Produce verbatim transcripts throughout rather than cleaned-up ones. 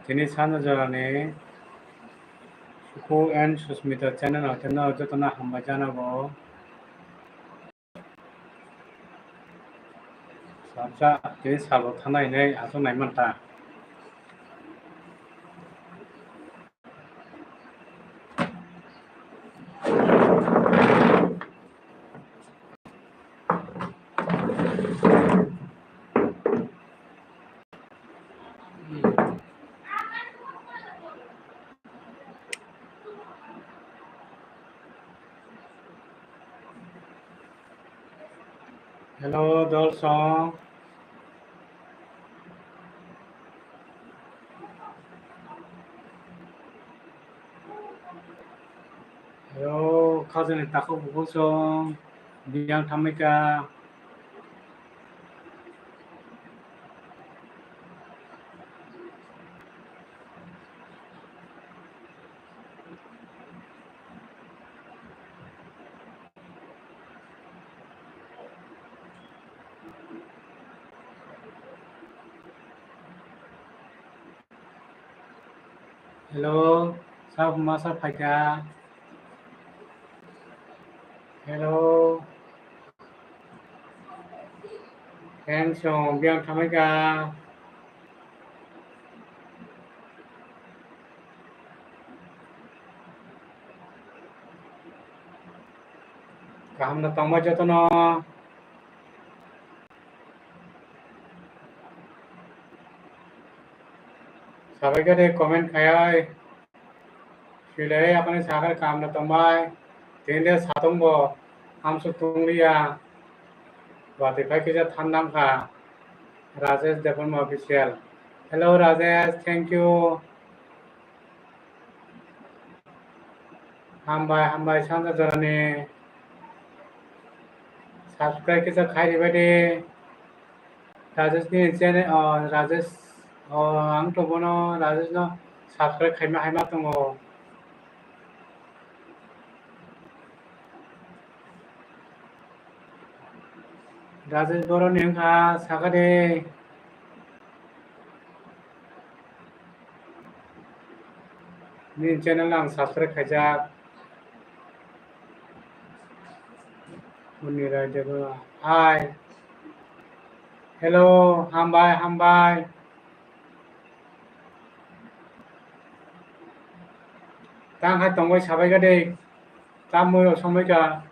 Tini sanja jorani Suku and Susmita channel hoiteno jotono hambai janago. Sabsa tini salo thanai hinwi aswk nai manta. Hello, Dolsong. Hello, khajani takhuk bukhuk song, biyang thamika. Hello, sab masa phaikha. Hello. Thanks, song biyang thamika. Kaham no tongma jotono. Sabai khe de comment khayai. Swilai apani sakar kaham no tongbai. Tini de satung bo hamsuk tungliya. Bati phai kisa thandam kha. Rajesh Debbarma official. Hello Rajesh, thank you. Hambai, hambai, sanja jorani subscribe kisa khai ribai de. Rajesh ni channel, oh, Rajesh, oh, ang to bono Rajesh no subscribe khaima haima tongo. Rajesh Boroni wngkha, sakha de. Nini channel ang subscribe khaijak. Muni Rai Debbarma. Hi. Hello, hambai, hambai. Tang hai tongbai sabai ga de. Tamwi rok somoi ka.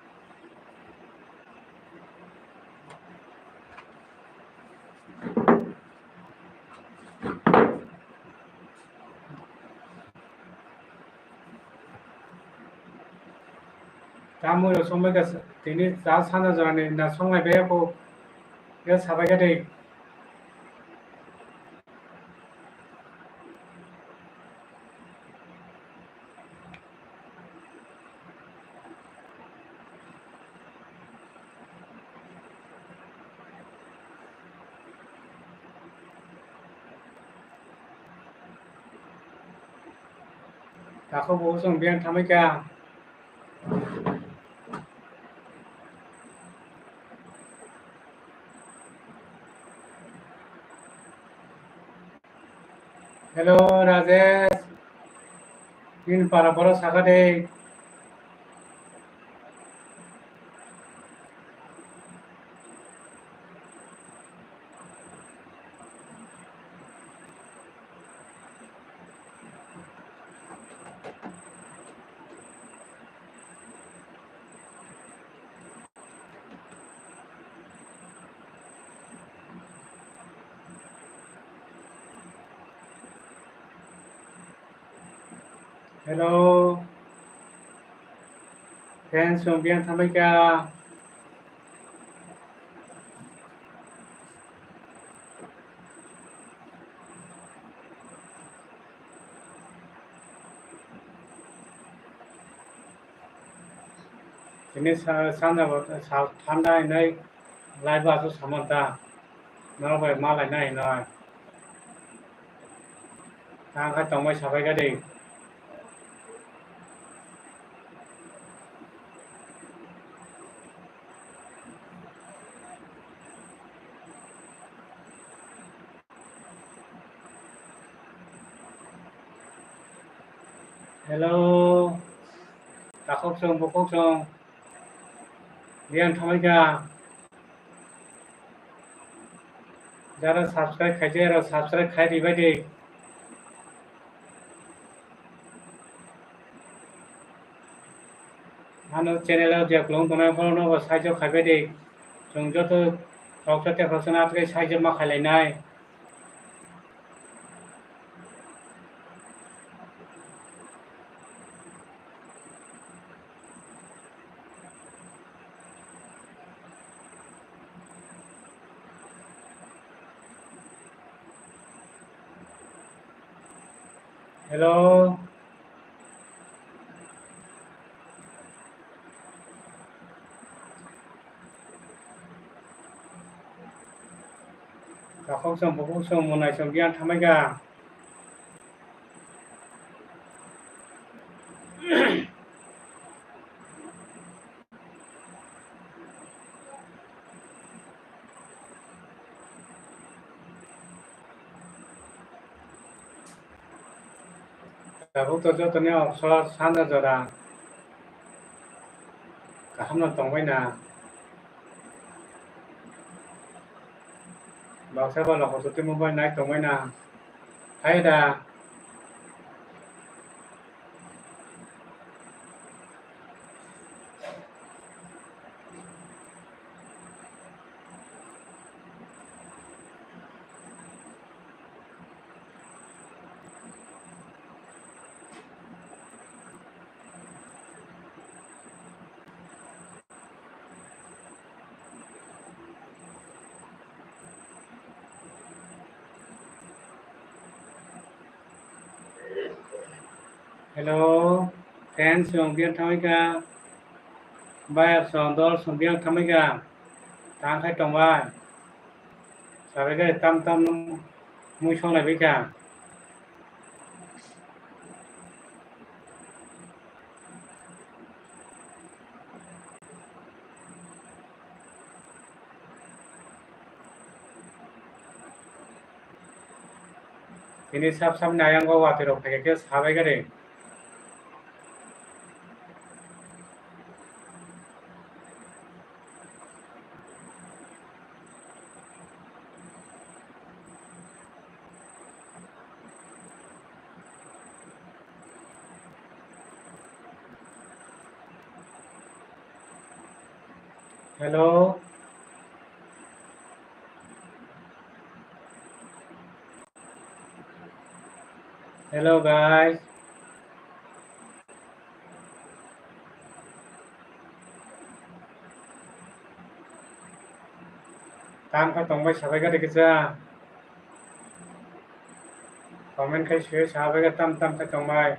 Tamwi rok somoi ka tini cha sana jorani na songlai baya ko. Ya sabai ga de. Takhuk bukhuk chwng biyang thamwi kha. Hello, Rajesh. Nini para borok sakha de. Hello. Fans rok biyang thambai kha. Tini sa-, sanja bo sa-, thanda hinwi live o aswk sama ta. Norok bai ma laina hinwi. Tang khe tongbai sabai kha de. Hello, takhuk song, bukhuk song, biyang thamai kha. Jara subscribe khaijak, aro subscribe khai ribai di. Ano channel o je kwlwng tongnai borokno bo saijo khaibai di. Chwng joto khoroksa tei khoroksa no atwkhe saijo ma khailainai. Hello. Takhuk song, bukhuk song, monai song, biyang thamai kha. Tabuk to jotoni opor sanja jora kaham no tongbai na. Baksa ba loko totwi mobile nai tongbai na. Hai da. Hello, fans song biyang thamai kha, bayar song dol song biyang thamai kha, tang khai tong bai, sabai khe tam tam mui song lai bai kha. Tini sab sab ni ayang o watui rok phai khe sabai gari. Hello. Hello, guys. Tam kha tongbai sabai gari kisa. Comment khai sui sabai gari tam tam kha tongbai.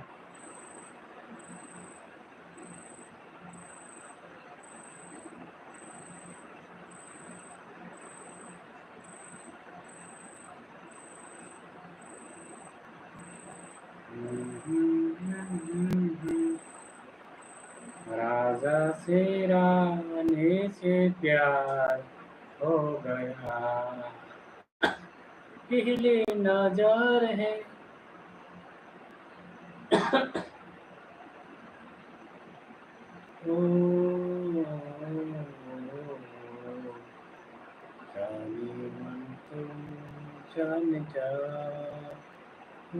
राजा से रानी से प्यार हो गया। पहली नजर है। ओ, जाने मन तुम जान जा। ओ,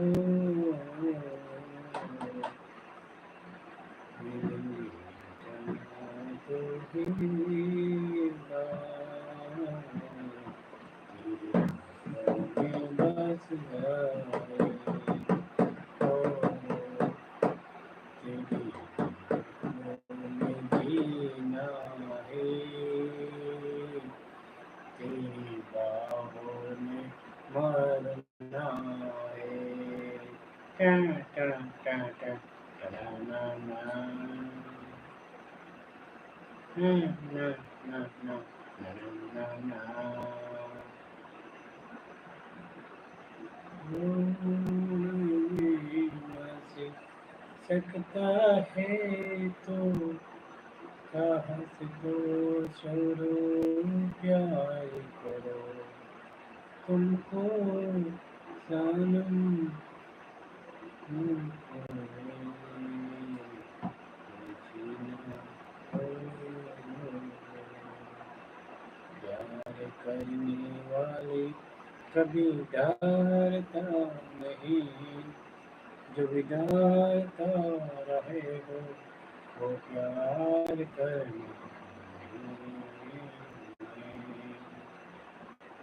सकता है तो कहाँ से तो शुरू प्यार करो तुमको सनम। कभी डरता नहीं, जो भी डरता रहे वो, वो प्यार करना नहीं।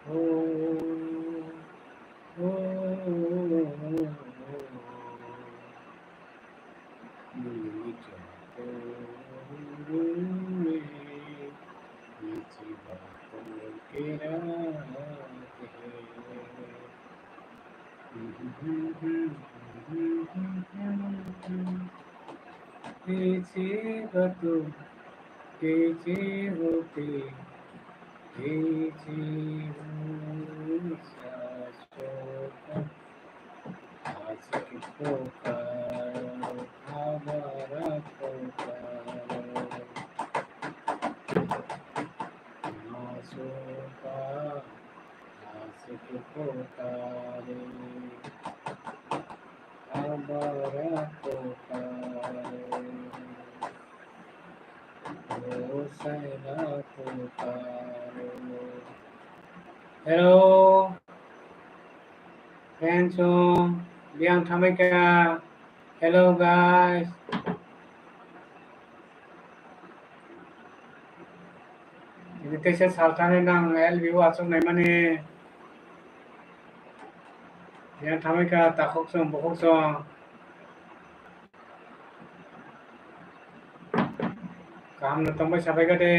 ओ, ओ, ओ, ओ, ओ। पीछे हो तुम, पीछे हो तुम, पीछे हो सांसों का। आशिक पुकारो, आवारा पुकारो, आंसू का आशिक पुकारे, आवारा पुकारे, ओ सैरा पुकारे। Hello. Friends, biyang thamai kha. Hello, guys. Ini teisa salthani nang L B O achuk naimani. Biyang thamai kha, takhuk song, bukhuk song. Kaham no tongbai sabai kha de.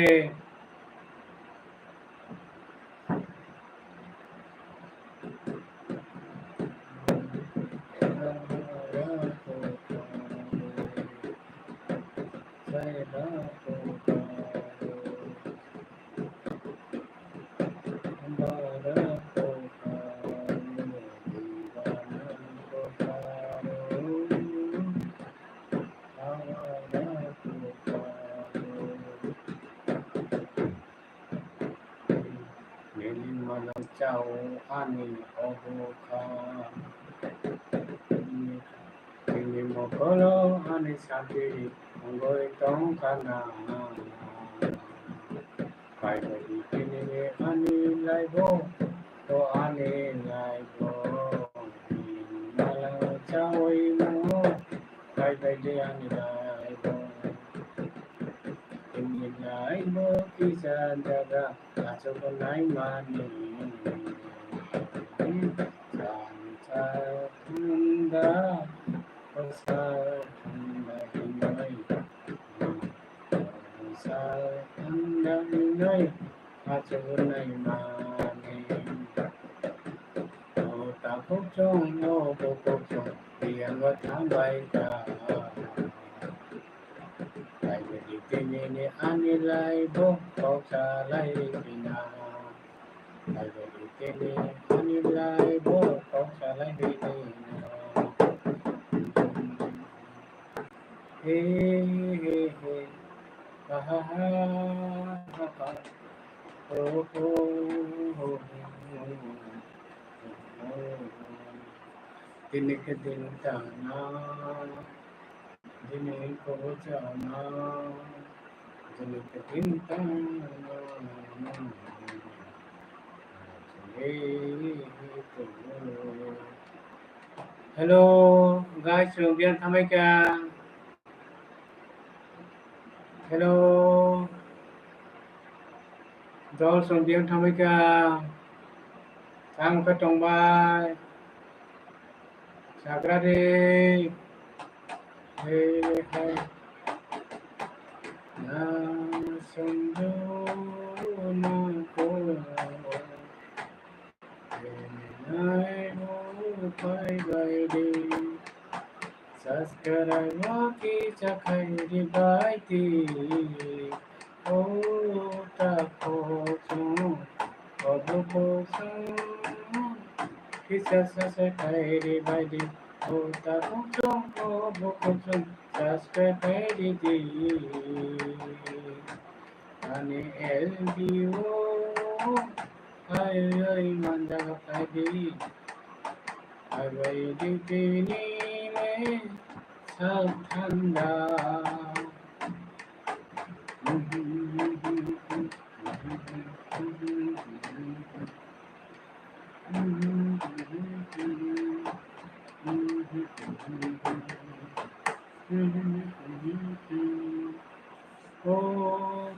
Nini mano chao ani obo kha. Nini mokolo ani santi wngwi tong kha na. Kailaidi tini ani laibo, o ani laibo. Nini mano chawi mo, kailaidi ani laibo. Tini laibo kisa jaga achuk naimani. Sansa thanda, sansa thanda hinoi, sansa thanda hinoi achuk naimani. O takhuk chong, o bukhuk chong, biyango thambai kha. Kailaidi tini ani laibo kok salai bina. Kailaidi tini ani laibo kok salai bina. He, he, he. Ha, ha, ha, ha, ha. Oh, oh, oh, oh, oh. Tini khe din tana. Dini kubui chana, dini kudin tana. Hello, guys, rung biang thamai kha. Hello. Dol song biang thamai kha. Tang kha tongbai. Sagra de. Hey, hey. Na songjo na ko. Hey, nai mo pai bai de. Subscribe o kisa khairi bai di. O ta kosong, obo kosong. Kisa subscribe khairi bai di. O ta kosong, obo kosong. Subscribe khairi di. Ani L B O, ai, ai, manjaga khairi. Abai di tini le sak thanda. O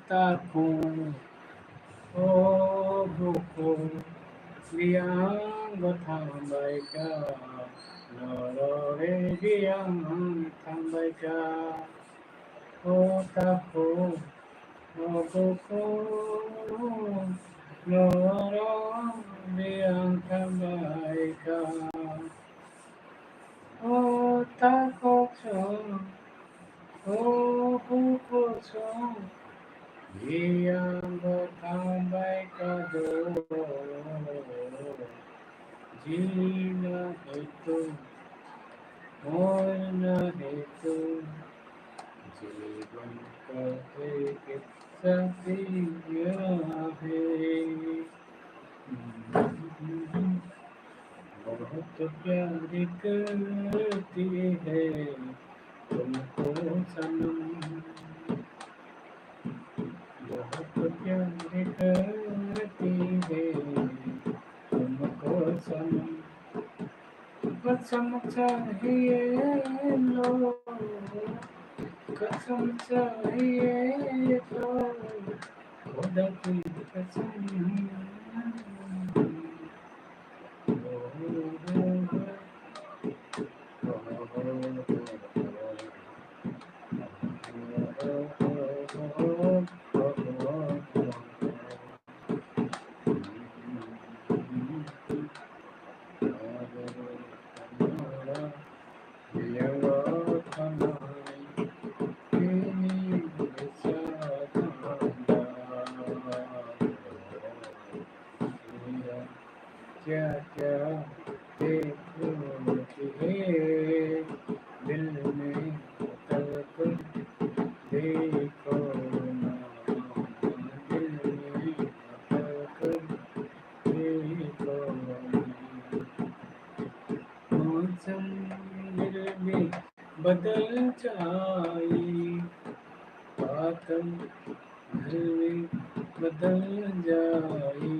takhuk, o bukhuk, biyang bo thangbaikha, norok re biyang thangbaikha. O takhuk, o bukhuk, norok biyang thangbaikha. O takhuk chwng, o bukhuk chwng, biyang bo thangbaikha do. Jina hetu, morna hetu, jiban ka ek saathi hai. बहुत प्यारी करती है तुमको सनम, बहुत प्यारी करती है तुमको सनम। कसम चाहिए लो, कसम चाहिए लो, खुदा की कसम। क्या क्या देखती है दिल में उतर कर, देखो ना दिल में उतर कर, देखो ना। मौसम दिल में बदल जाए, बादल घर में बदल जाए,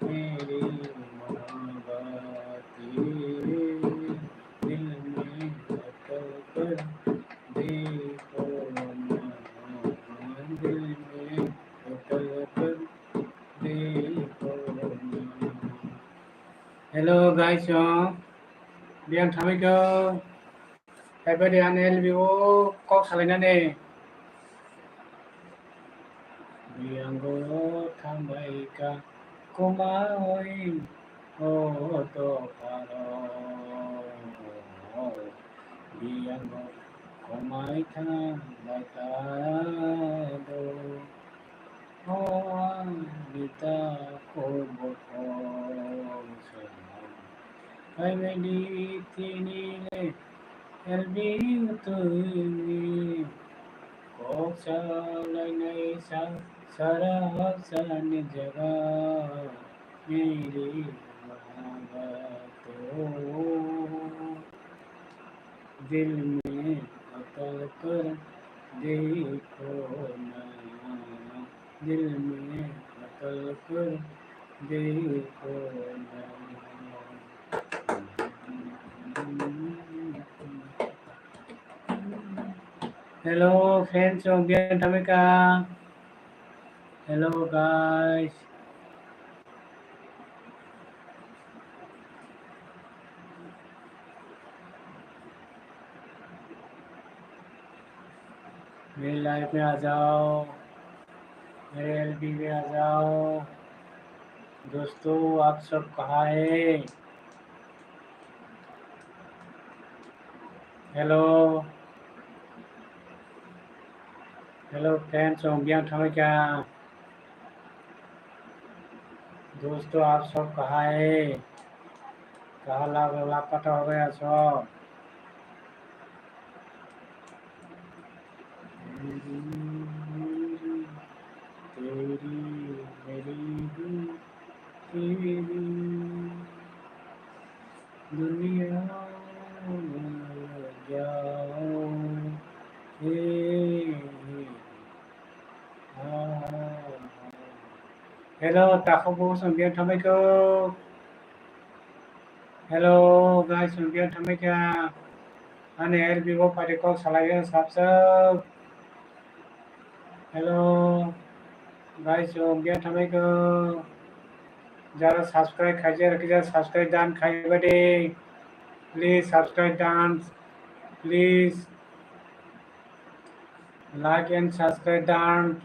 मेरी मोहब्बत दिल में बदल कर देखो ना, दिल में बदल कर देखो ना। Hello guys, oh, biyang thangbaikha. Kaiba de ani L B O kok salainani. Biyango thangbaikha kwmaui o dophano. Biyango kwmai thangbaikha do. O ani takhuk bukhuk chwng. Phaimani tini le L B O twini kok salainai sa sara sani jaga meri mahabato. दिल में अटल कर देखो ना, दिल में अटल कर देखो ना। Hello friends, chwng biyang thangbaikha. Hello guys. मेरे लाइव में आ जाओ, मेरे एलबी में आ जाओ। दोस्तों, आप सब कहाँ हैं? Hello, hello friends, chwng biyang thangbaikha. दोस्तों, आप सब कहाँ हैं? कहाँ लाभ लाभ पता हो गया सब? तेरी मेरी हूँ तेरी दुनिया में जाओ। हे, हे, हा। Hello, takhuk bukhuk chwng biyang thangbaikha. Hello, guys, chwng biyan thamai kha. Ani R B O party kok salai o sabsok. Hello, guys, chwng biyan thamai kha. Jara subscribe khaijak, kisa subscribe dan khai badi. Please subscribe dan, please. Like and subscribe dan.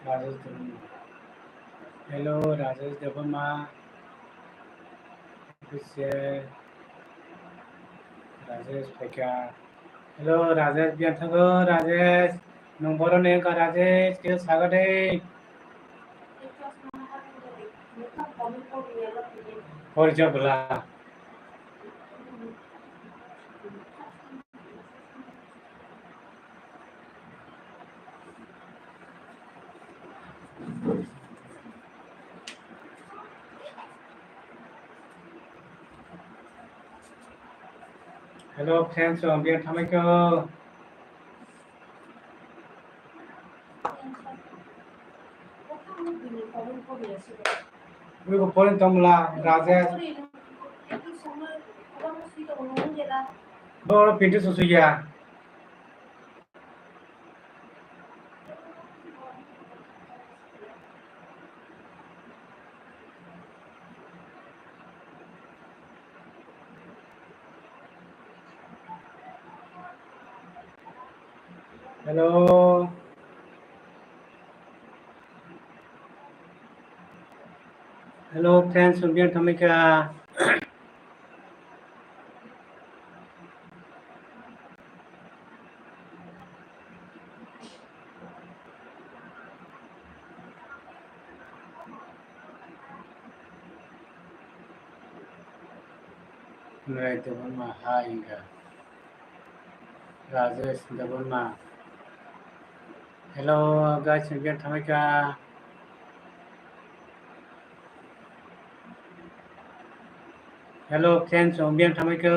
Rajesh Debbarma. Hello, Rajesh Debbarma. Official. Rajesh phaikha. Hello, Rajesh, biyan thango, Rajesh. Nwng boroni wngkha, Rajesh, kisa saga de. Porja bwla. Hello, friends, chwng biyan thamai kha. Ui, bo point tong la, Rajesh. Bo oro pintu susu ya. Hello. Hello, friends, chwng biyan thamai kha. Nai tongma hai wngkha. Rajesh Debbarma. Hello, guys, again, thamai kha. Hello, friends, again, thamai kha.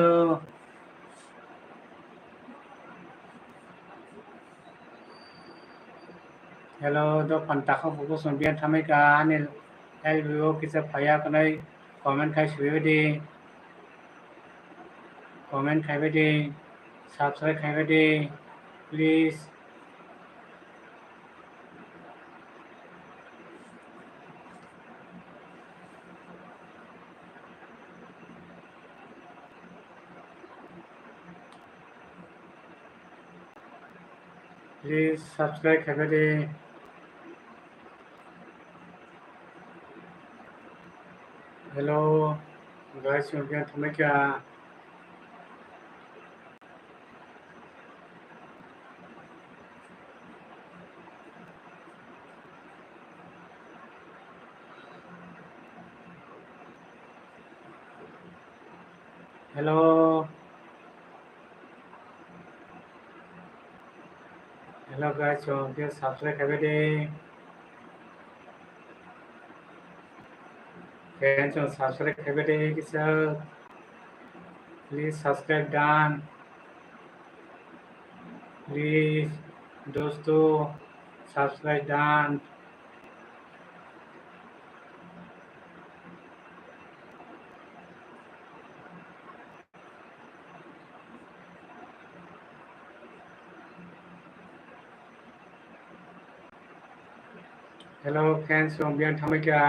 Hello, do phan takha buku song biyan thamai kha, ani L B O kisa phaya kanai comment khai suyo di. Comment khai bai di, subscribe khai bai di, please. Please subscribe khai bai di. Hello, guys, again, thamai kha. Hello. Hello guys, chwng khe subscribe khai bai di. Friends, chwng subscribe khai bai di kisa. Please subscribe done. Please, dosto, subscribe done. Hello, friends, chwng biyan thamai kha.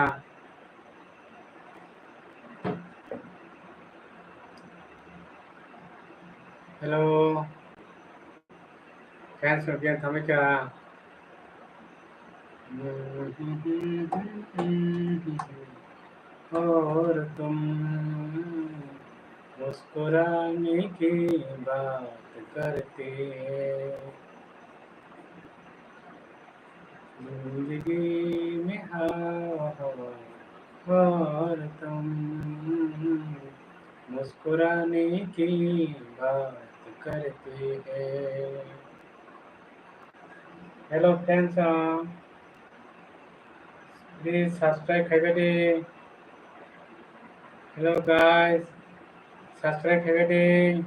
Hello. Friends, again, thamai kha. और तुम मुस्कुराने की बात करते, जिंदगी में हवा हवा और तुम मुस्कुराने की बात करते हैं। Hello friends, uh, please subscribe khai bai di. Hello guys, subscribe khaikha de.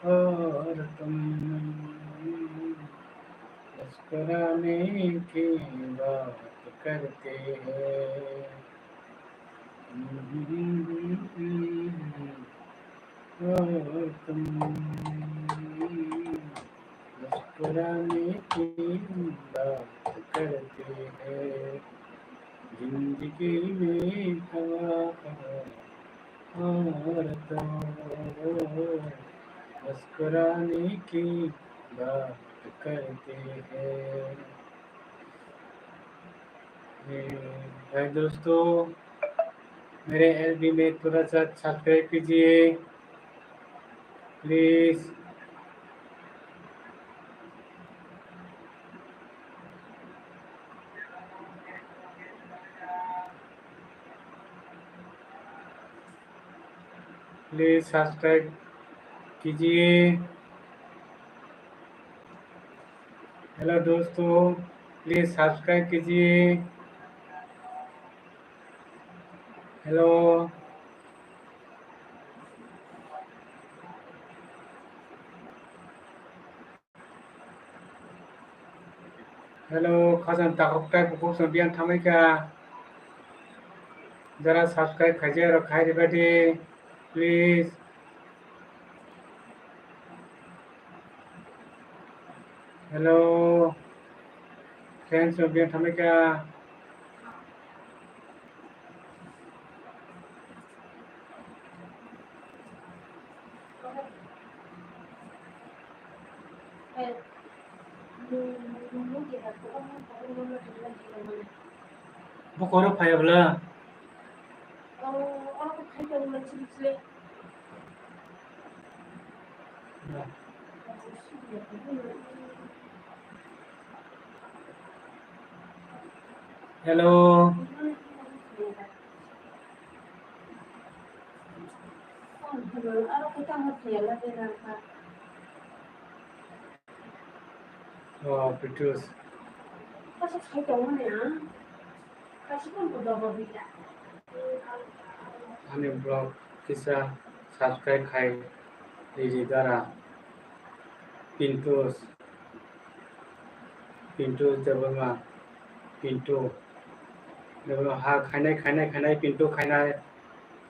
और तुम मुस्कुराने की बात करते हैं। और तुम मुस्कुराने की बात करते हैं। जिंदगी में हवा और तो मुस्कुराने की बात करते हैं। ए, भाई दोस्तों, मेरे एलबी में थोड़ा सा सब्सक्राइब कीजिए प्लीज। प्लीज सब्सक्राइब कीजिए। हेलो दोस्तों, प्लीज सब्सक्राइब कीजिए। Hello. Hello, khajang takhuk tai bukhuk song biyan thamai kha. Jara subscribe khaijak rok khai riba di, please. Hello, friends song biyan thamai kha. Bukhoro phaiya bwla? Hello. Oh, Petrus. Ani vlog kisa subscribe khai ridi dara. Pintus, Pintus Debbarma, Pintu Debbarma, ha, khainai, khainai, khainai, Pintu khainai,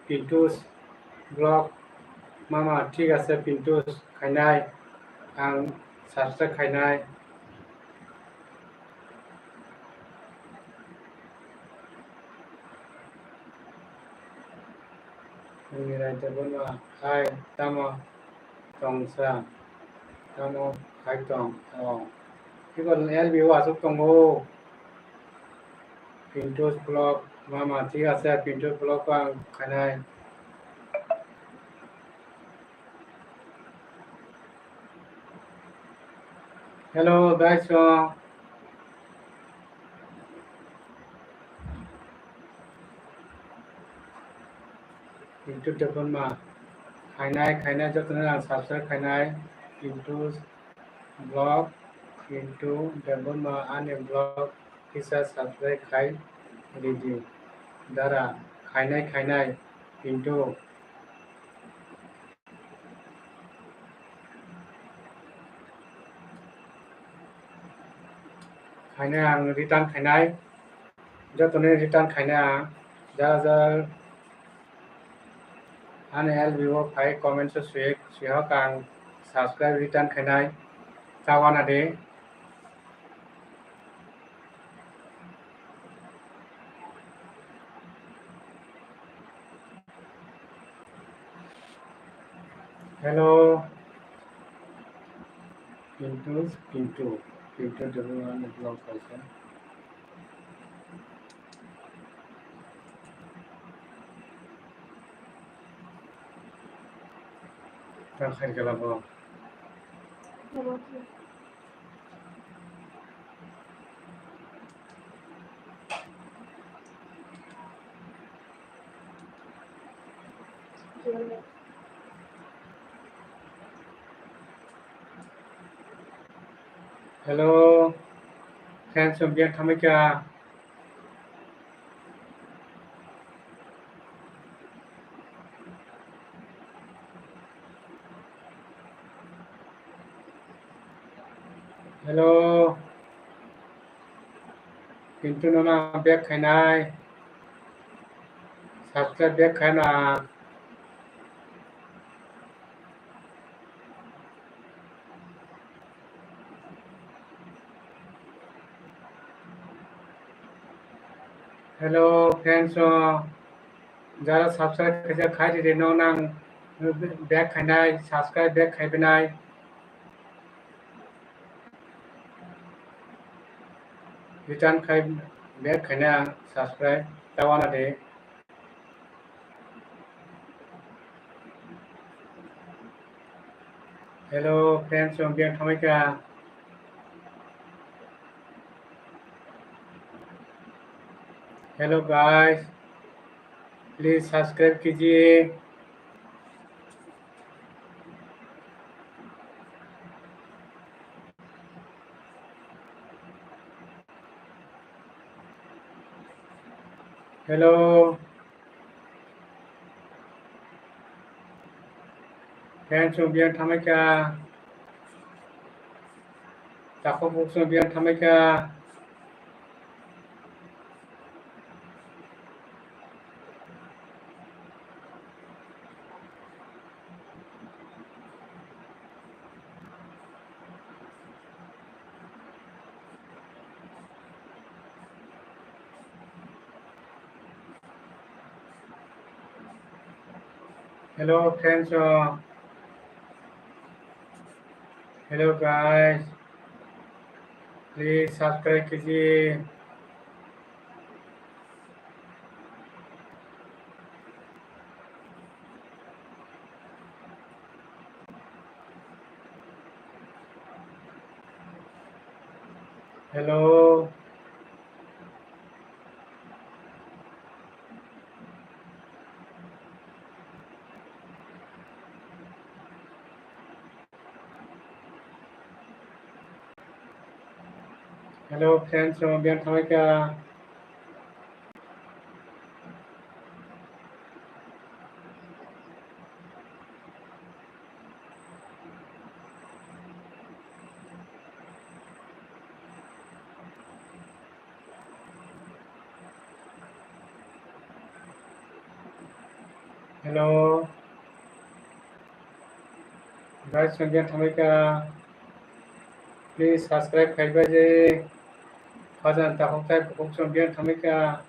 Pintus vlog, mama, thik ase, Pintus khainai, ang subscribe khainai. Nini raida bono hai tamo tongsa, tamo hai tong, oh. Ibo L B o aswk tongo. Pintus vlog, mama, thik ase, Pintus vlog ko ang khainai. Hello, guys, uh, Pintu Debbarma, khainai, khainai, jotono ang subscribe khainai, Pintu vlog, Pintu Debbarma, ani vlog, kisa subscribe khai ridi, dara, khainai, khainai, Pintu. Khainai ang return khainai, jotoni return khainai ang, jara jara ani L B o phai comment o sui, suihok ang subscribe return khainai, chawana de. Hello. Pintu, Pintu, Pintu Debbarma ni vlog kaisa. Ta khair kala bo. Hello, friends, song biyan thamai kha. Hello. Kintu nono back khainai. Subscribe back khaina. Hello friends, o jara subscribe khaijak khai ridi no nang back khainai, subscribe back khaibinai. Return khai back khaina subscribe tawana de. Hello friends, chwng biyang thamai kha. Hello guys, please subscribe kijiye. Hello. Friends, chwng biyang thamai kha. Takhuk buk chwng biyang thamai kha. Hello friends, uh, hello guys, please subscribe kijiye. Hello. Hello friends, chwng biyang thamai kha. Hello. Guys, chwng biyang thamai kha. Please subscribe khai bai je. Khajang takhuk tai bukhuk chwng biyang thamai kha.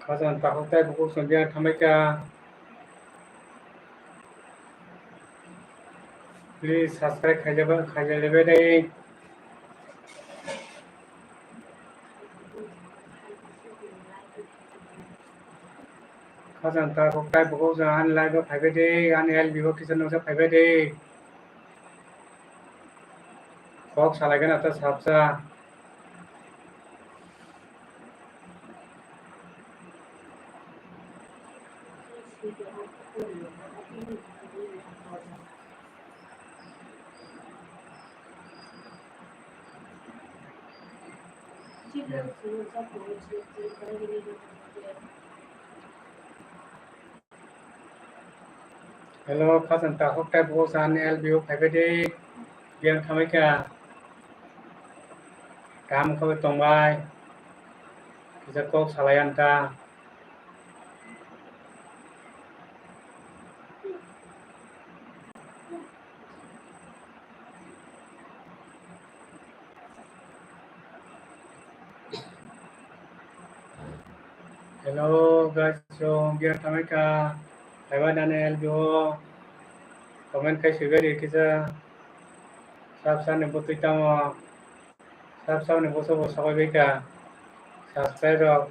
Khajang takhuk tai bukhuk chwng biyang thamai kha. Please subscribe khailaibai, khailaibai dai. Khajang takhuk tai bukhuk chwng ani live o phaibai dai, ani L B o kisa nukjak phaibai dai. Kok salai gana ta sabsa. Hello, khajang takhuk tai bukhuk chwng ani L B o phaibai dai, biyang thamai kha, kaham khe tongbai, kisa kok salai ang ta. Hello guys, chwng biyang thamai kha, phaibai nani L B o comment khai swibai di kisa, sab sani bwtwi tamo, sab sani bwsa bo sabai bai kha, subscribe rok.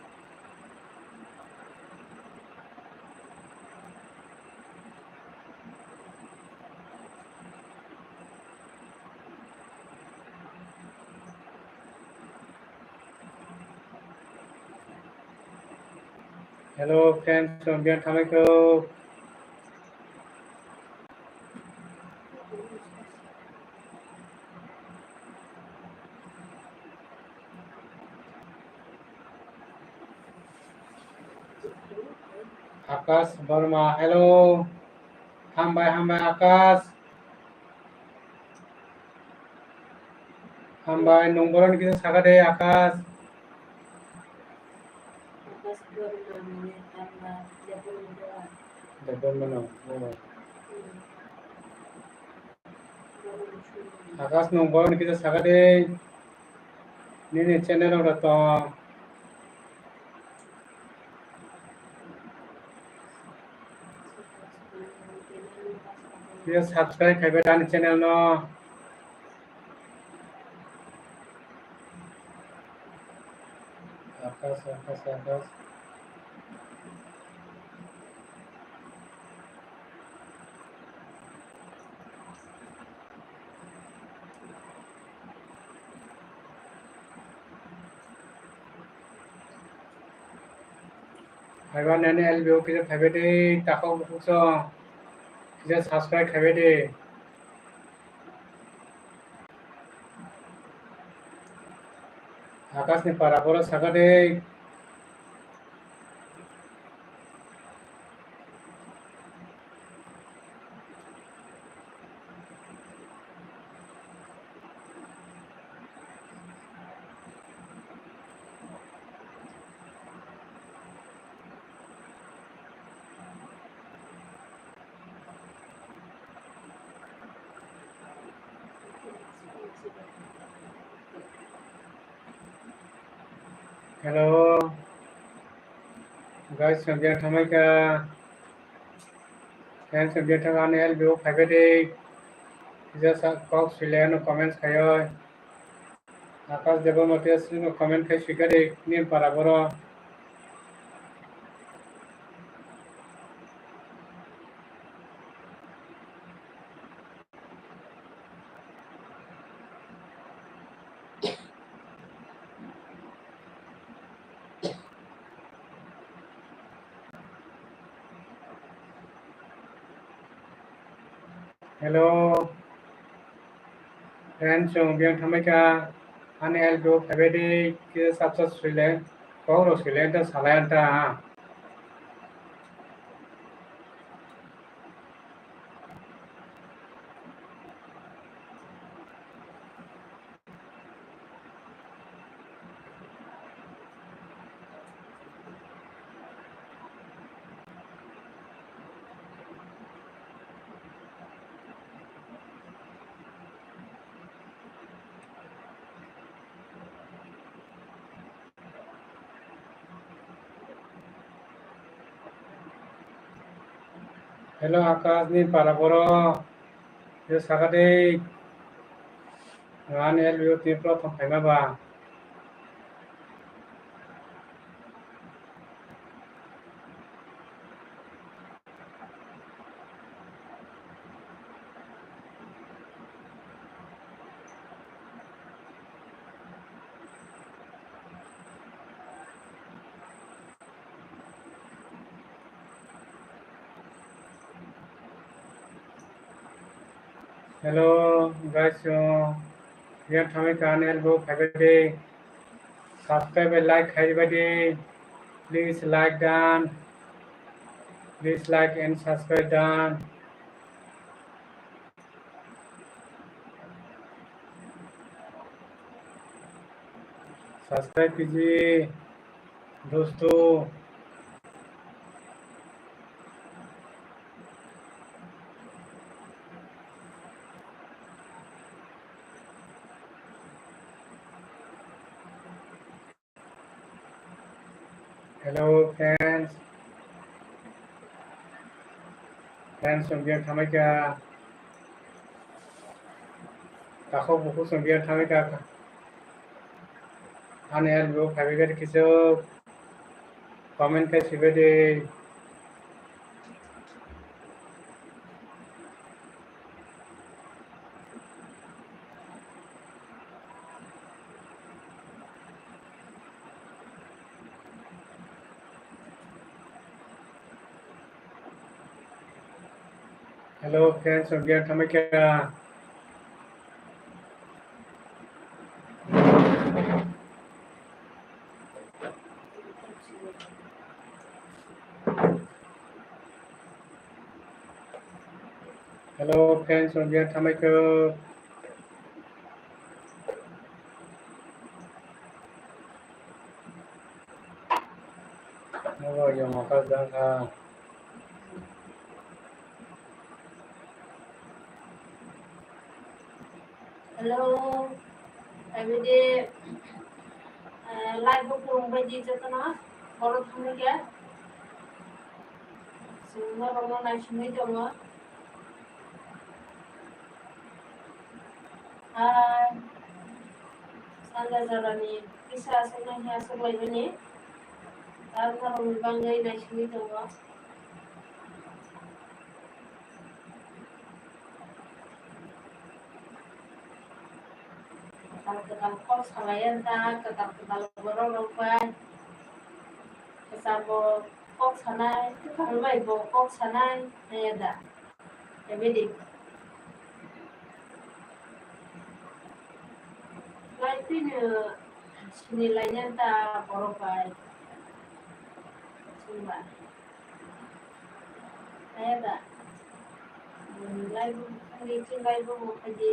Hello friends, chwng biyang thamai kho. Akash Barma, hello. Hambai, hambai, Akash. Hambai, nung boroni kisa saka de, Akash. Debbarma no, oh. Akash, nung boroni kisa saka de. Nini channel oro tong. Please subscribe kaibai ani channel no. Akash, Akash, Akash. Phaiba nani L B O kisa phaibai de, takhok bukhuk song. Kisa subscribe khaibai de. Akash ni para boro saka de. Hello. Guys, chwng biyang thangmai kha. Friends, chwng biyang thang ani L B O phaibai de. Kisa sa kok swilai ano comments khaioi. Akash Debbarma tei aswk no comment khai swikha de nini para boro. Hello. Friends, chwng biyang thangmai kha, ani L B O phaibai de, kisa subscribe swilai, kok rok swilai ta salai anta. Hello, Akash ni para boro. Yo saka de. Ani L B O tini prothom phaima ba. Hello, guys, uh, biyang thangmai kha ani L B O phaibai de. Subscribe bai like khaibai de. Please like dan. Please like and subscribe dan. Subscribe kiji, dosto. Hello, friends. Friends, chwng biyang thangmai kha. Takhok bukhuk chwng biyang thangmai kha. Ani L B O phaibai kha kisa comment khai sibai de. Hello, friends, chwng biyang thangmai kha. Hello, friends, on behalf tamaikho. Nogo yong akas dang kha. Hello, everyday, eh, live bo kurung bai di jotono, borok thangwi khe. Chwng norokno naisingwi tongo. Hai, sanja jorani kisa aswkno hiya aswk laimani. Tar norokni bagwi naisingwi tongo. Kwtal kwtal kok salai ya da, kwtal kwtal borok rok bai. Kwcham bo kok sanai, kwtal bai bo kok sanai, nai ya da. Ebedi. Lai pini sini lai ya da borok bai. Sumba. Kaya da. Lai bu, lai bu, lai bu, khai di.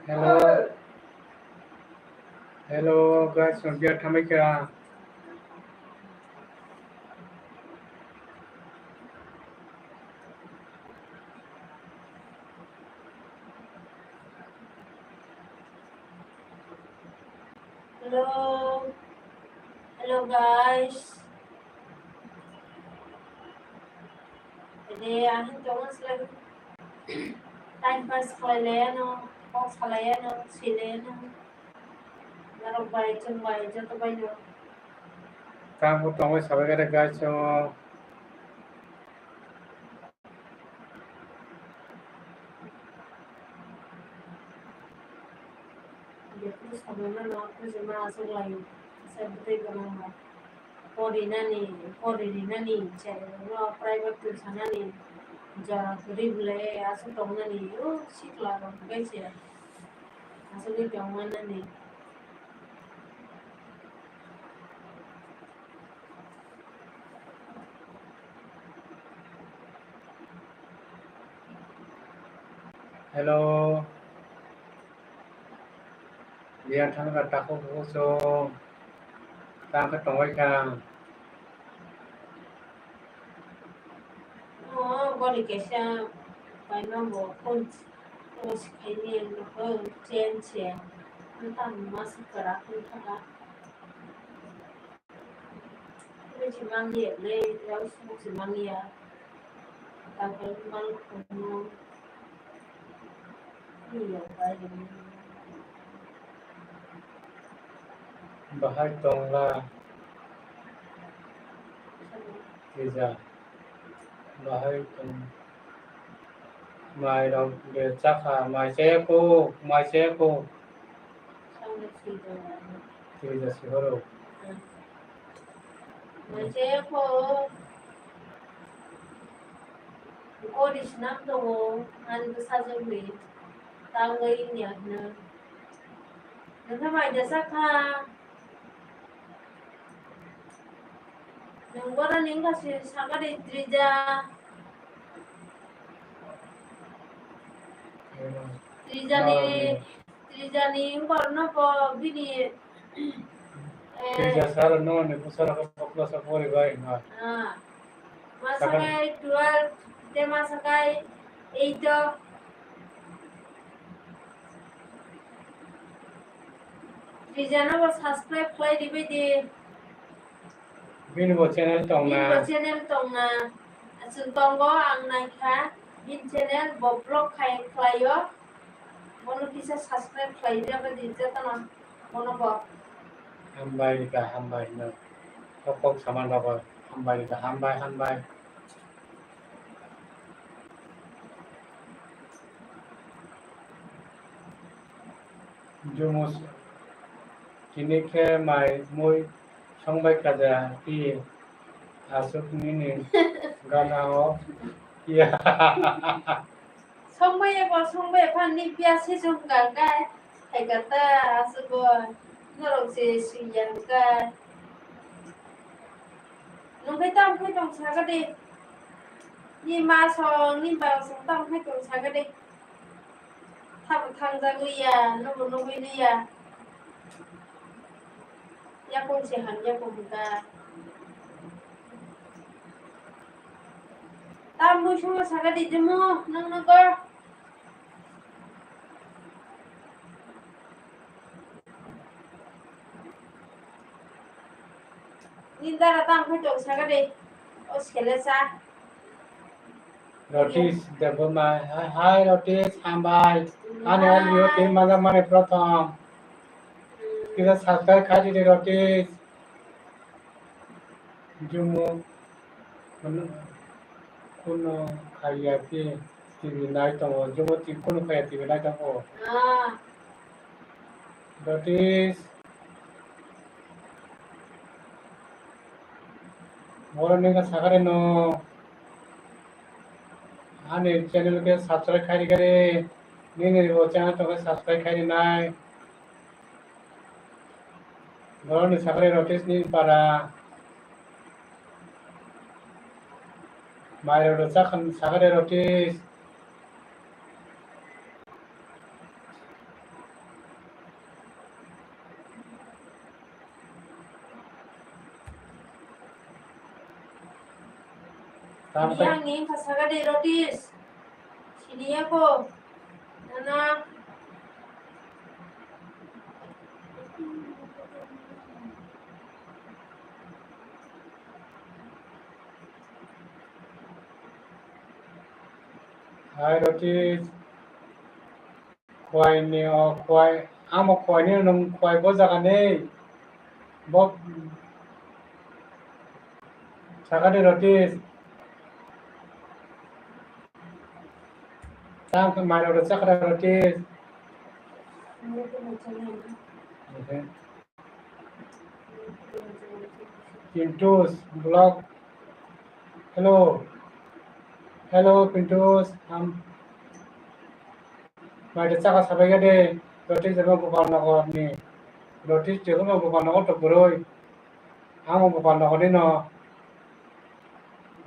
Hello. Hello, guys, from here, Tamaika. Hello. Hello, guys. Ede, ang tongo selai time pass khlai laiano, kok salaiano, silaiano. Norok bai, chwng bai, joto bai no. Tamo tongwi sabai khe guys, o. Bepru samano no khojima aswk lai, sai bwtwi gwnangma. Porinani, poririnani, cherokno private twi sanani, jora kwrwi bwlai aswk tongnani, o sikla rok bai se aswkwi tongmanani. Hello. Liya thang ka takhuk bukhuk song. Tang khe tongbai kha. O boni kaisa paima bo phone o sikhaini ang nokho chen se. Tamo masa kwrak wngkha. Ri si manliya le, yau suk si manliya. Tangkal mal khumno. Ni yau bai ni. Bahai tongla. Tija. Bahai tong. Mai rok de chakha, mai chaya kho, mai chaya kho. Twi ja si horo. Mai chaya kho. Kori swnam tongo, ani bwsajwk ni tangwi wngya hwno. Nwng khe mai de chakha. Nwng boroni wngkha se sakani Trija. Trijani, Trijani borno bo bini, eh, Trija sir no ni bwsarok bokla sa pori bai na. Ah. Masa kai twelve, te masa kai eight o. Trijano bo subscribe khlai di bai di. Bini bo channel tong na. Bini bo channel tong na. Chwng tongo ang naikha. Bini channel bo vlog khai khlaio. Bono kisa subscribe khlai di bai di jotono. Bono bo. Hambai rika hambai no. Kok kok saman rok hambai rika hambai hambai. Jumus tini khe mai mui songbai kaja ti aswk nini gana o ya. Songbai ebo songbai phan ni pia se jong gang kai hai kata aswk bo. Norok se sui ya hwnkha. Nwng khe tamo khe tong saka de. Ni ma song, ni ba song tamo khe tong saka de. Thabo thangjak liya, nubo nugwi liya. Yakung se ham yakung hwnkha. Tamo mui song saka de jemo, nwng nogo. Nindara tang khe tong saka de. O sele sa. Rotis Debbarma. Hi, hi, Rotis, hambai. Ani audio team maja mani prothom. Kisa subscribe khai di Rotis. Jumu. Kuno, kuno khaiya T V nai tongo, jomo T V kuno khaiya T V nai tongo. Ah. Rotis. Boro nengka sakare no. Ani channel ke subscribe khairi kare. Nini bo channel to subscribe khairi nai. Borokni sakre Rotis ni para. Mairok rwchak khan sakre Rotis. Tamkhe yang ni wngkha sakre Rotis. Siniya ko. Nana. Hai Rotis. Khwai ni o khwai. Amo khwai ni nwng khwai bo jaga nei. Bo sakani Rotis. Tang khe mai rok rwchak khe Rotis. Pintus vlog. Hello. Hello Pintus. Am. Mai de chaka sabai ya de. Rotis jema Gopal Nagar ni. Rotis jema Gopal Nagar to boroi. Amo Gopal Nagar ni no.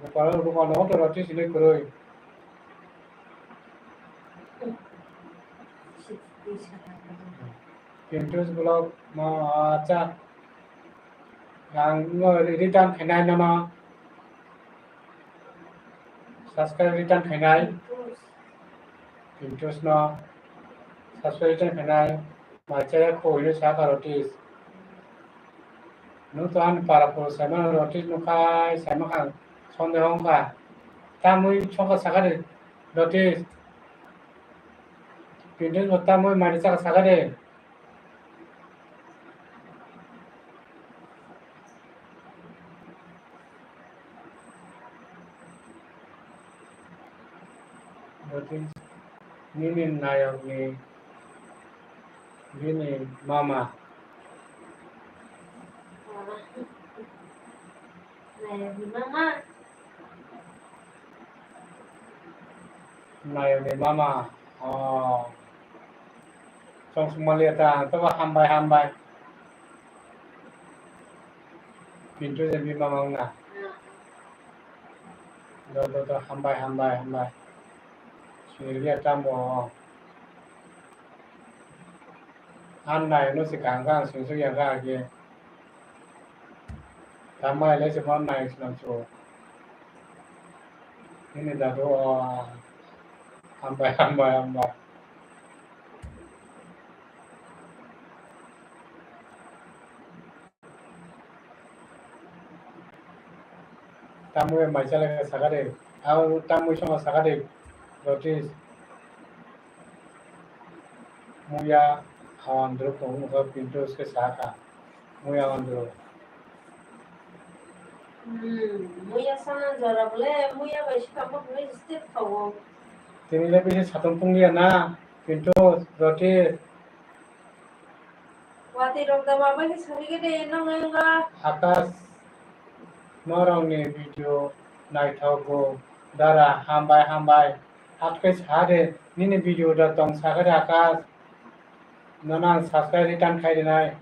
Gopal, Gopal Nagar to Rotis ni boroi. Pintus vlog mo acha. Ang no return khainai no no. Subscribe return khainai. Pintus no subscribe return khainai. Mai chaya khoi no sa karo tis. Nwng to ani para phuru saimano Rotis nukhai saimankha sonde wngkha. Tamwi songkha sakha de Rotis. Pintus bo tamwi mari chakha sakha de. Rotis nini nayokni bini mama. Nayokni mama. Nayokni mama. Oh. Chong sumaliya ta, to hambai hambai. Pintu je bini mama wngna. Do do do hambai hambai hambai. Sumiliya ta mo. An nai no se kang kang sing sing yang ka age. Tamai lai se mon nai se nang so. Ini da do hambai hambai hambai. Tamwi mai chalai sakha de, abo tamwi songha sakha de, Rotis. Muya hawandru kong mukha Pintus ke sakha. Muya hawandru. Hmm, muya sana jora bole, muya bai sikha mo bole step thawo. Tini le bisi satung pung liya na, Pintus, Rotis. Watwi rok da ma bai khe sari khe de nang nang ga. Akash, norokni video naithogo dara, hambai hambai. Atkai sa de nini video da tong sakha de Akash. Nono ang subscribe return khai rinai.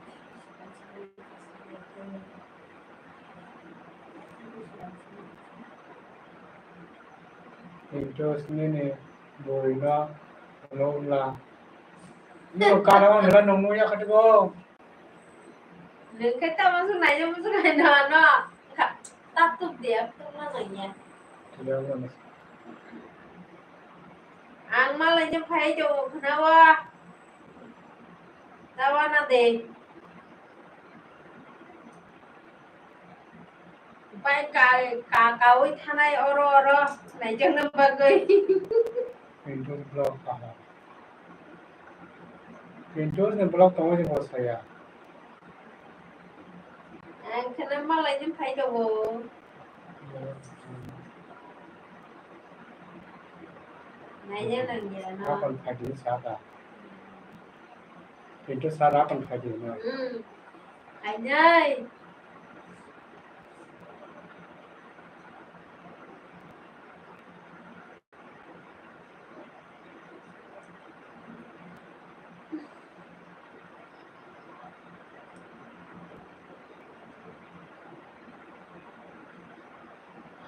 Pintus nini bwrwino hwnwi wngla. Nini kara wngkhe nungmung yakhati bo. Nwng khe tamo swk naina muchung hai no ano. Wngkha ta tuk de, tuk ma nangya. Ang malai no phai tongo khna o. Tawana de. Bai ka, ka, kawi thanai oro, oro, naijakna bagwi. Pintus vlog kaha. Pintus ni vlog tongo je bo saya. Ang khana malai ni phai tongo. Naina nangya na. Kapan phai di sa da. Pintu sara pang khaji na. Hmm. Khainai.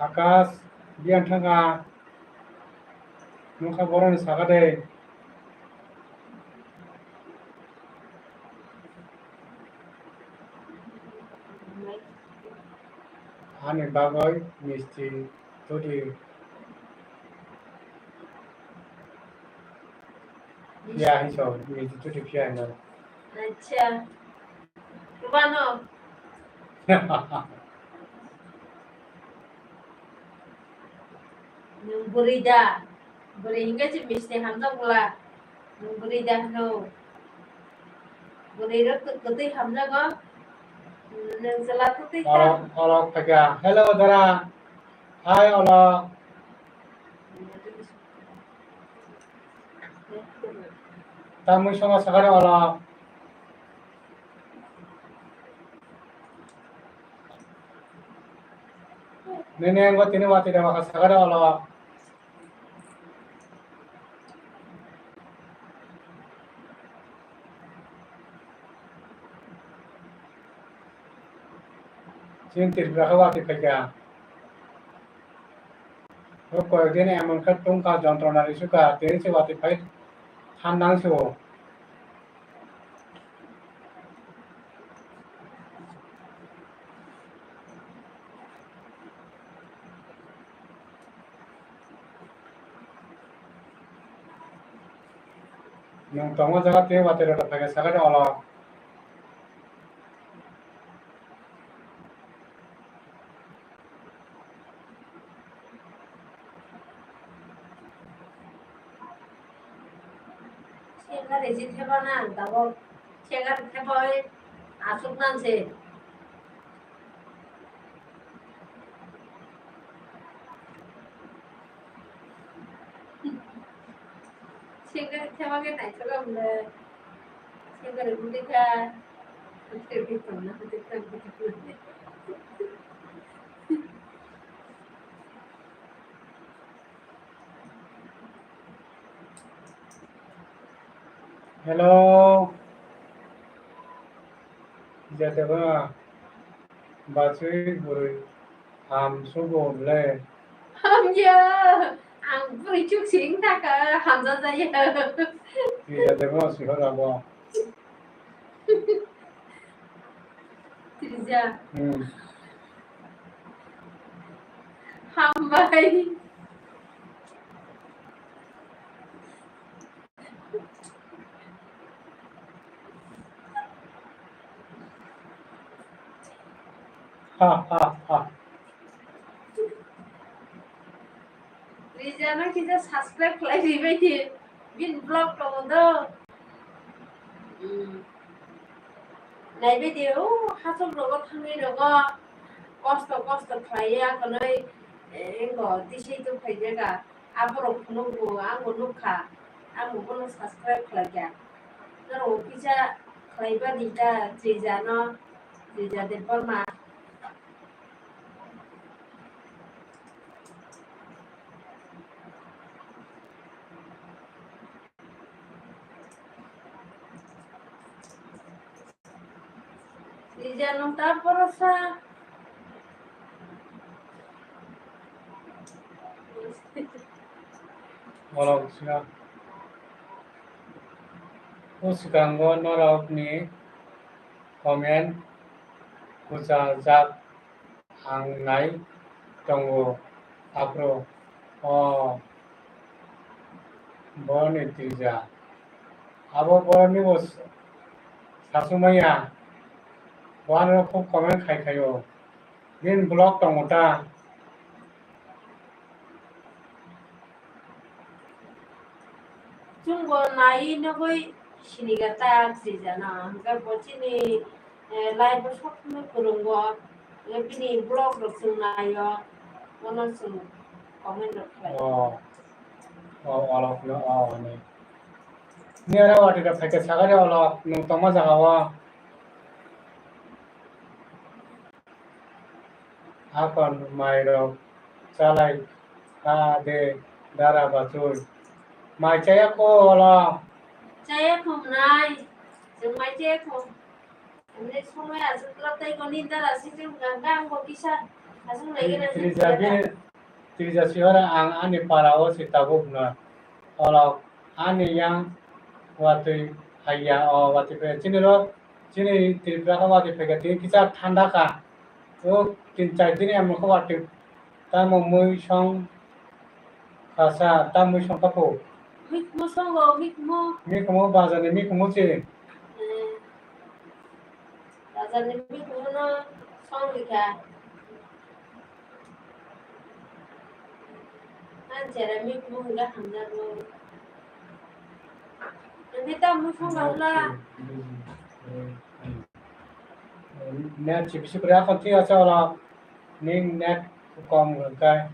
Akash, biyan thanga. Nokha boroni saka de. Ani bagwi misti todi. Phiya hinwi so, misti todi phiya hinwi. Acha. Rwano. Nwng bwrwi da? Bwrwi hinkhe se misti hamjak bwla. Nwng bwrwi da hwno? Bwrwi rok kwtwi hamjago. Nwng chwla kwtwi ta. Oro, oro phaikha. Hello, dara. Hi, olo. Tamwi songma sakani olo. Nini ang tini wati da baka sakani olo. Chini Tripura khe wati phaikha. O koyekdin emon khe tungkha, jontrona risukha, tini se wati phai thangnang se o. Nwng tongma jaga tei watwi rwda phaikha sakha de olo. Sengkar resi theba nang tabok, sengkar theba oi asuk nang se. Sengkar theba khe naithok ang le. Sengkar bwtwi kha. Hello. Jateba bachwi bwrwi ham sugo le. Hamya, ang bwrwi chuk sing thaka hamja jaya. Jateba sihor abo. Trija. Hmm. Hambai. Ha, ha, ha. Rijano kisa subscribe khlai ribai di, bini vlog tongo do. Hmm. Naibai di, o hachal rogo thangwi rogo kosto kosto khlaiya, konoi, eh, engo tisai tong phaijaga. Aborok phunukgo, angbo nukha, angbo bono subscribe khlaikha. Norok kisa khlaiba di ta, Trijano, Trija Debbarma. Ija nung ta porosa. Borok sika-, o swkango norokni comment kwchajak ang nai tongo, aphuru o boroni twija. Abo boroni bo sasumaya, bo ano khub comment khai khaio. Bini vlog tongo ta? Chwngbo naiwi nugwi siniga ta swijana, hwnkhe bo chini, eh, live o sokphuru kwrwngo, hwnkhe bini vlog rok chwng naio, bono chwng comment rok khlai. Oh. Oh, olok no, oh, ni. Ni aro watwi rok phaikhe sagari olok, nwng tongma jaga o. Hakon mairok chalai kha de dara bachoi. Mai chaya kho olo. Chaya kho mwnai. Chwng mai chaya kho. Hwnwi somoi aswk twla tei kho nini dara sijwk wngkha, hwnba ang bo kisa aswk nai gana Trija sijwk bini, Trija sihora ang ani para o se tabuk no. Olo ani yang watwi haiya o watwi pe chini ro Chini Tripura khe watwi phaikha, tini kisa thanda kha. O tin char din emon khe watwi tamo mui song khasa, ta mui song kha pho. Mikhumu songo, mikhumu. Mikhumu, bazar ni mikhumu se. Eh, bazar ni mikhumu no song rikha. Ang chera mikhumu hwnga hamjago. Hwnwi tamo song rok la. Net chibisi kwrwi akhon thik ache olo. Ning net kom hwnkhai.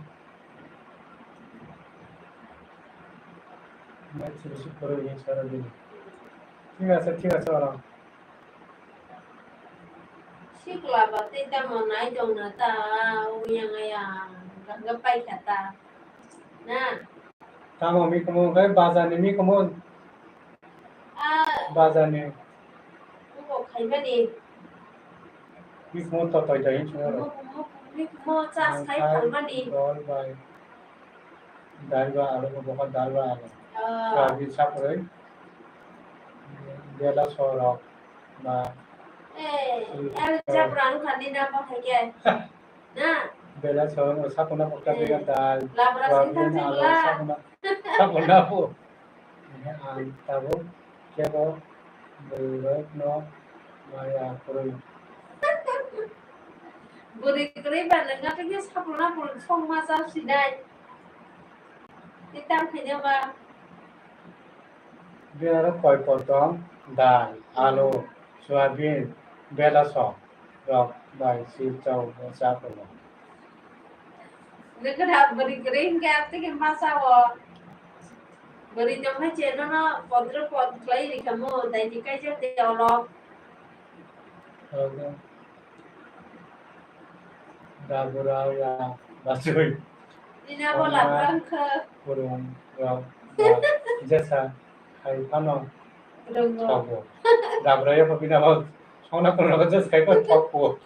Net chibisi kwrwi ni sara bini. Thik ache, thik ache olo. Sikla ba tei tamo nai tong na ta, o yang yang, ganga pai kha ta. Na? Tamo mikhumu, kai bazar ni mikhumu. Ah. Bazar ni. Ubo khaimani. Mikhumu to toi toi hinwi swngo. Mikhumu, mikhumu chas khai phalmani. Dol bai. Dal ba alu, boha dal ba alu. Ah. Soyabin saproi. Bela sorok ba. Eh, el saprang khani na ba khaike. Na? Bela sorok sapona pokta bega dal. Labra soyabin sing alu thang la. Sapona, sapona po. Ini ang tabuk kebo bwrwirokno maya kwrwi. Bwrwi kwrwi ba nwnga tei khe saprona pon songma chap sinai. Tei tang khaina ba. Bini aro koi potong, dal, alu, soyabin, belaso rok bai si chao bo cha tongo. Nokha bwrwi kwrwi hwnkhe amtwi khe ma chao. Bwrwi tongkhe chenono podro pod khlai rikhamu, daini kaijak de olo. Oro khe Dabura ya bachoi. Nina bo labra wngkha. Kurung rok jesa khai phano thogo. Dabura ya pabina bo songna kurung rok jesa khai phano thogo.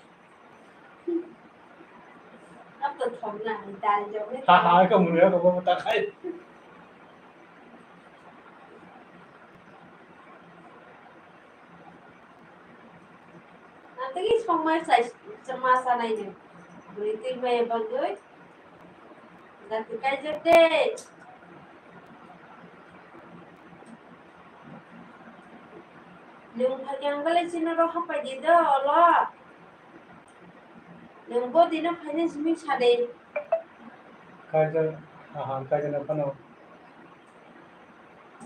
Abo thokna dal jok. Ha ha, ka munu ya ko bo ta khai. Ang tei songmai chai, chama sanai ni. Bwrwi twi maya bagwi. Jati kaijak de. Nwng phaikhe ang belai chini ro hapai di do, olo. Nwng bo dino phainai simi sa de. Kaijak, aha, kaijak na phano.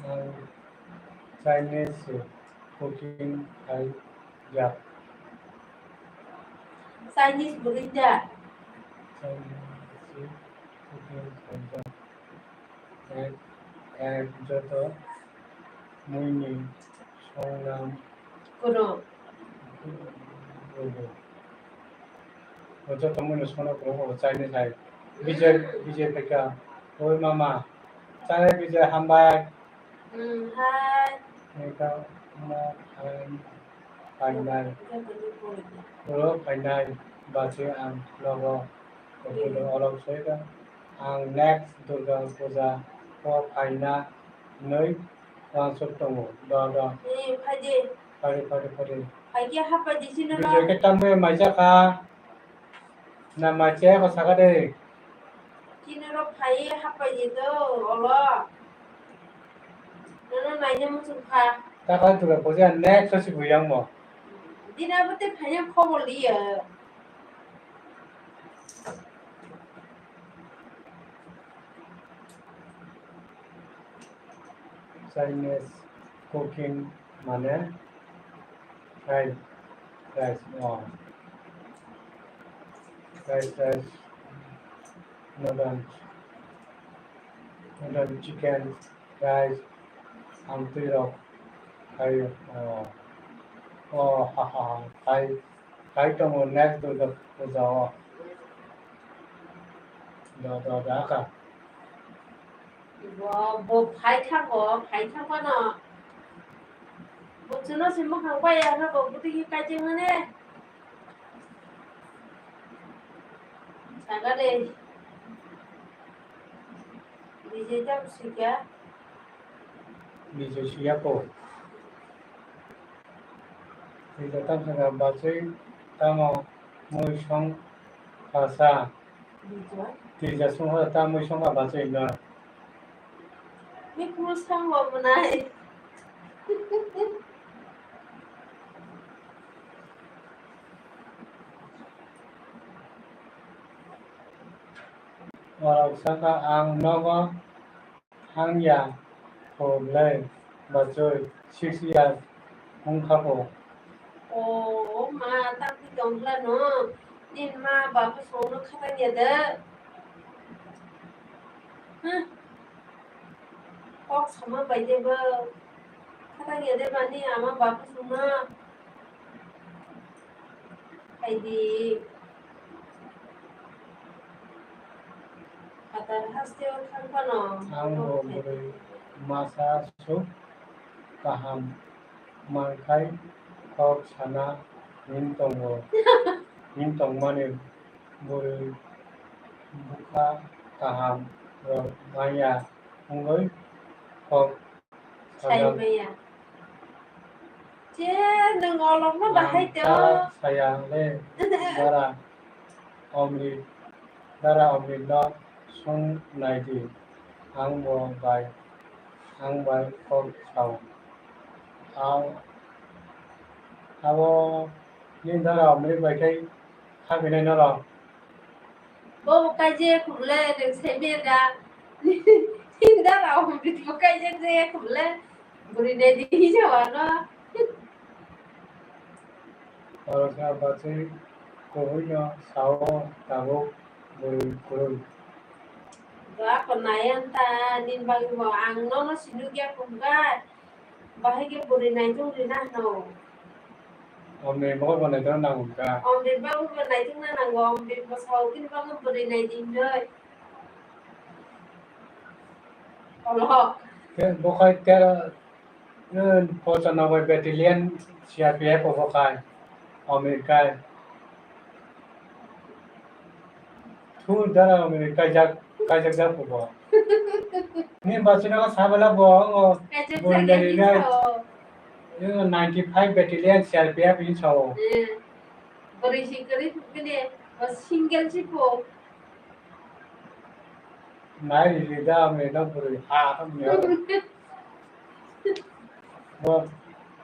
Ang Chinese cooking khai jak. Chinese bwrwi da? Chinese cooking khai jak. Ek, ek joto muini songnam. Kono. Kono. O joto muini songno kwrwngkha bo Chinese hai. Bijay, Bijay phaikha. Oi mama. Chai Bijay, hambai. Hmm, hai. Phaikha, ma, hai. Phainai. Oro phainai. Bachi ang nogo. Kokudo olok soika. Ang next Durga Puja O phaina nui wansuk tongo. Do, do. Eh, phaidi. Phari, phari, phari. Phaikhe hapai di chini. Bijoy khe tamni maisa kha. Na maisa ko saka de. Chini ro phai hapai di to, olo. Nono naina muchung kha. Ta kha dura boja next si buyang mo. Dina bote phaina khobor liya. Chinese cooking mane fried rice, oh. Fried rice, noodles, noodle chicken, rice, amtwi rok khai, oh. Oh, ha, ha, ha, khai. Khai tongo next Durga puja o. Do, do, da ka. Bo, bo phai thango, phai thangmano. Bo chwngno se mwkhang bai ya khe bo bwtwi khe kaichengmani. Saga de. Bijai tam sika. Bijai siya ko. Tija tamsaka bachwi tamo mui song kasa. Tija songkha ta mui songkha bachwi no. Mikhumu songbo mwnai. Borok saka ang nogo Thang ya, kho le, bachoi, six years wng kha bo. O ma, tamni tong bwla no, nini ma baba songno khatang ya de. Huh. Kok sama bai de bo, khatang ya de bani ama baba songno. Phaidi. Phatar hasteo thang phano. Ang bo bwrwi masa swk kaham mankhai kok sana hin tongo. Hin tongmani bwrwi bwkha kaham rok manya wngwi kok Sai maya. Che, nwng olokno bahai teo. Saya le, dara Omrit, dara Omrit no sung nai di. Ang bo bai, ang bai kok sao. Ao, abo ni dara Omrit bai khai kha binai norok. Bo bo kaijak khum le, nwng sai manya da. Nini dara Omrit bo kaijak jaya khum le. Bwrwi nai di hinwi sa o ano. Oro kha bachwi kwrwi no sao tabuk bwrwi kwrwi. Ba ko nai ang ta nini bagwi bo ang nono sinuk ya khum gai. Bahai khe bwrwi naitung rina hwno. Omrit bo bo naitung nango ka. Omrit bo bo naitung na nango, Omrit bo sao bini bagwi bwrwi nai di hinwi. Olo. Khe bo khai tero, eh, pochanoboi battalion C R P F bo khai. Omrit khai. Thu dara Omrit kaijak, kaijak jak bo. Ni bachino sabala bo, o, Kaijak bo jak ya nai ni na. Yo, ninety-five battalion C R P F in sao. Eh, bwrwi si kwrwi bini, o single si po. Nai ri da, me da bwrwi ha, ha, me. Bo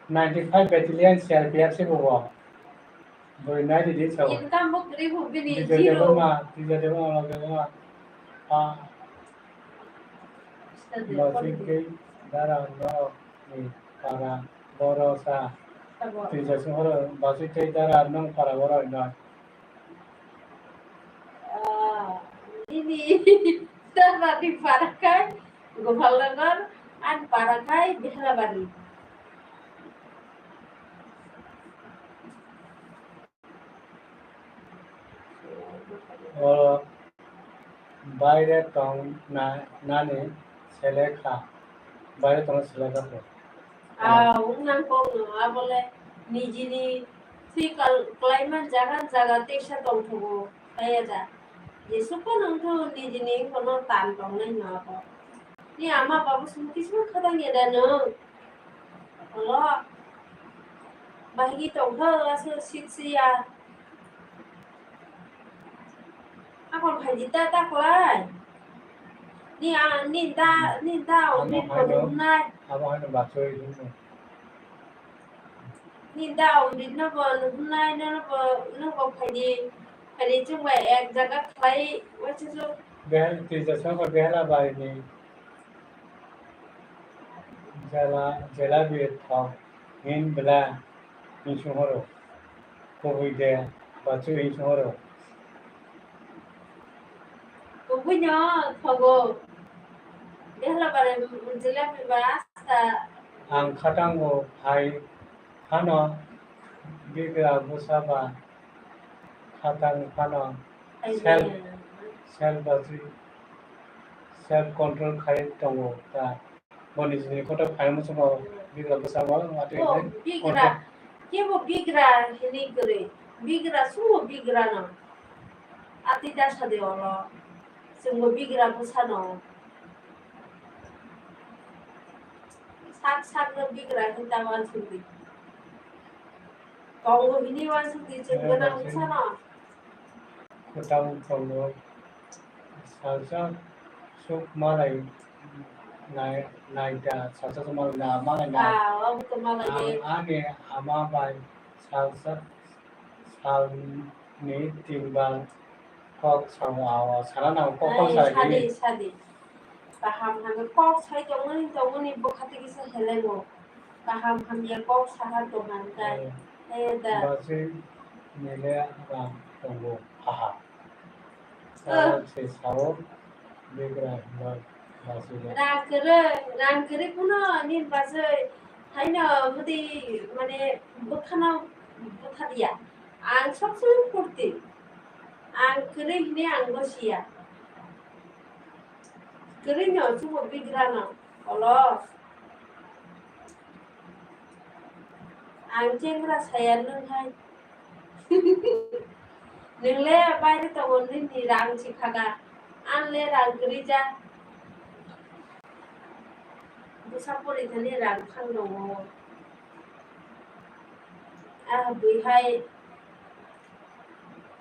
ninety-five battalion C R P F si bo bo. Bwrwi nai ri di sao. Income bo kwrwi bo bini Twitter zero. Debama, Twitter Debama, Debama. Ah. Basi kei dara no ni para boro sa. Tabo. Tija sungoro basi kei dara nong para boro no. Ah, ini dara di para kai Gopalnagar and para kai Behlabari. O baire tong na, nani sele kha. Baire tong sele kha po. Ah, wng nang kok no, abole nijini thwi kal-, klaiman jaga jaga teisa tongthogo, kaya da. Jesu phano wngthu nijini wngkha no tan tongnai no abo. Ni ama babu sung kisu khatang ya da no. Olo. Bahigi tong ho asu sik siya. Akon khai di ta ta kolai. Ni a ni da ni da o ni ko nai. Abo hai no bachoi hin no. Ni da o ni no bo no nai no bo no bo khai di. Khai di chung bai ek jaga khlai wa chu chu. Behel twi jasa ko behela bai ni. Jela, jelabi thok hin bela hinsung horo. Kubui de bachu hinsung horo. Kubui no thogo. Behela bare jelabi ba asta. Ang khatango phai phano bigra bwsa ba khatang phano self, self bachu self control khai tongo ta. Boni jini kotor phai muchungo bigra bwsa bo atwi. Oh, bigra. Kebo bigra hini kwrwi. Bigra sumo bigra no. Ati da sade olo. Chwngbo bigra bwsa no. Sak sak no bigra hinta wansukdi. Tongo hini wansukdi chwng gwnang bwsa no. Kwtal tongo. Salsa suk malai nai, naida, salsa suk malai na, malai na. Ah, obo to malai de. Ang ani ama bai salsa, salni tinbar kok sao, awa, sara nang kok kok sadi, sadi. Kaham hame kok sai tongmani, tongmani bwkha tigi se helai bo. Kaham hamya kok saha tongnang kai. Eh, da. Basi nile rang tongo, aha. Sa se sao, bigra himba basi le. Rang kwrwi, rang kwrwi kuno nini basi haino mudi mane bwkhano bwtharya. Ang sob somoi phurti. Ang kwrwi hini ang bosiya. Kwrwi no chubo bigra no. Olo. Ang chengra saya nwng hai. Nwng le baire tongo nini rang si khaga. Ang le rang kwrwi ja. Bwsa pori thani rang thang tongo. Ah, bui hai.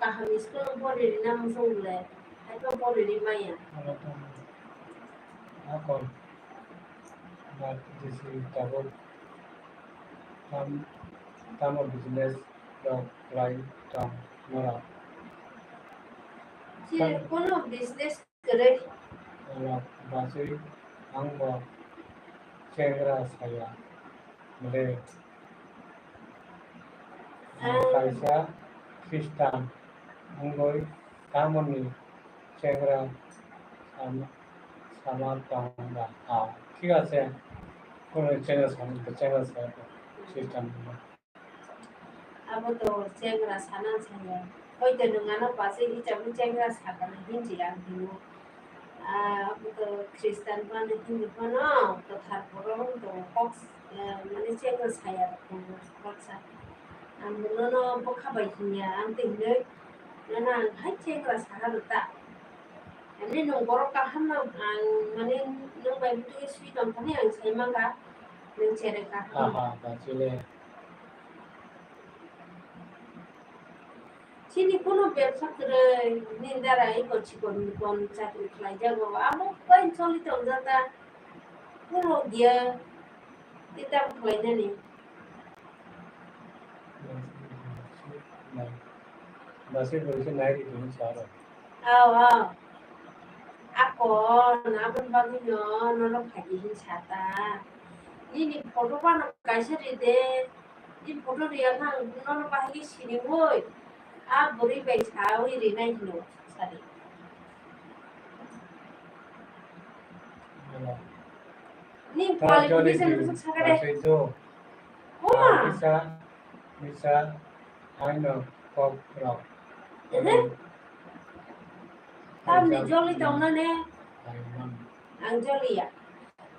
Kaham school pori rina muchung le, hai to pori ri maya. Ano tamo, akon, but this is tabuk tam, tamo business rok khlai tong norok. Chini kono business kwrwi. Norok bachwi ang bo chengra saya. Mole ang kaisa Khristan wngwi tamoni chengra sama, sama tongda. Ah, thik ache. Kono chengra sama, chengra saya Khristan wngwi. Abo to chengra sana saya. Hoi to nwng ano bachwi hicham chengra sakha hinji ang hino. Ah, abo to Khristan phano Hindu phano kwthar borok wng tongo kok, eh, mane chengra saya rok tongo baksa. Ang bo nono bwkha bai hinya, ang twi hinwi nono ang hai chengra saha rw ta. Ani nwng borok kaham no ang mane nwng bai bwtwi swi tong thani ang sai mankha, nwng cherai kaham. Aha, bachile. Chini kono bebsa kwrwi, nini dara eko chikon mikon chakri khlai jago, abo bai choli tong jata, kono dia, tei tamo khlai nani. Basi bwrwi se nai ri tong sa ro. Aw, aw. Akon, aboni bagwi no, nono phaidi hin sa ta. Nini photo bano kaisa ri de. Ni photo riya kha ang nono bahai khe siningwi a bwrwi bai sawi rinai hino sadi. Ni qualification bwswk sakha de. Oma. Misa, misa, haino kok rok. Ehe? Tamni joli tongna ne? Ang joliya.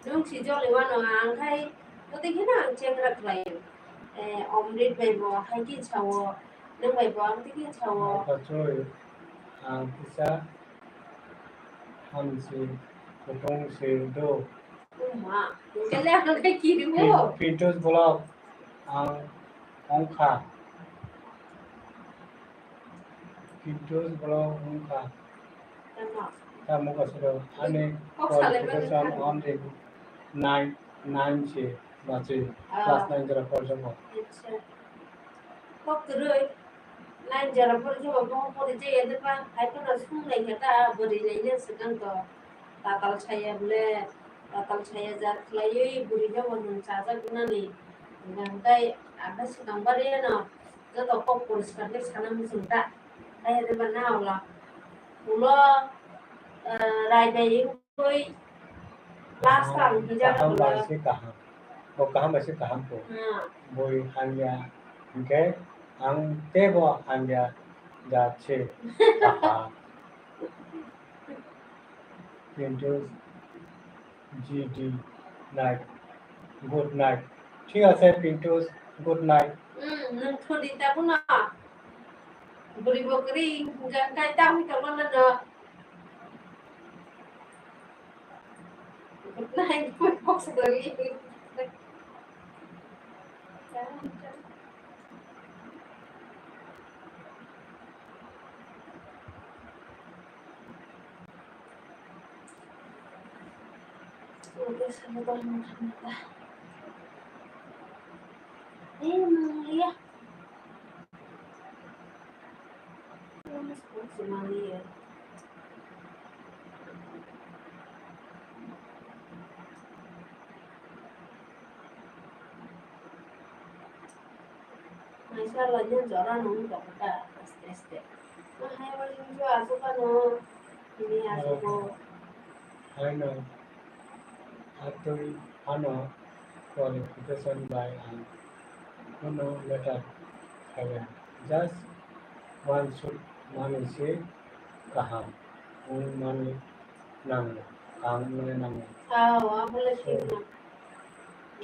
Nwng si joli wano ang khai, totwi kheno ang chengra khlaio. Eh, Omrit bai bo hai khe sao, nwng bai bo ang twi khe sao. Bachoi, ang kisa hamsi kutung se do. Uma, kele ang khe kirimu. Pin-, Pintus vlog ang ongkha. Pintus vlog ongkha. Tamo. Tamo kasiro. Ani kok salai qualification bagwi only nine, nine se bachwi. Ah. Class nine jora porjabo. Acha. Kok kwrwi. Nine jora porjabo bo pori jaya de ba. Hai kono sung lai kha ta, bwrwi lai le swkang to. Tatal saya bole, tatal saya jat khlaiwi bwrwi no bo nwng chajak nani. Hwnkhe ang tei ang tei swkang bari no joto kok poriskar khe sana muchung ta. Hai hwnwi ba na ulo, ulo, eh, rai bai wngwi last ang hwnjak kaham ulo. Bai se kaham. Bo kaham bai se kaham kho. Hmm. Bui hamya hwnkhe ang teibo hamya jat se kaham. Pintus, G D, night. Good night. Thik ase, Pintus, good night. Hmm, nwng thudi tabuk no. Bwrwi bo kwrwi hwnka hwnka ta hwnwi tongo no no. Good night, kok sakali. Maisa laina jora nung tongkha aste aste. Ma hai wai wngkha aswk ano, hini aswk o. Haino atwi ano qualification bai ang kuno matter khaia. Just uansuk mani se kaham wng mani nango, kaham wngmani nango. Aw, abole. So, thik na.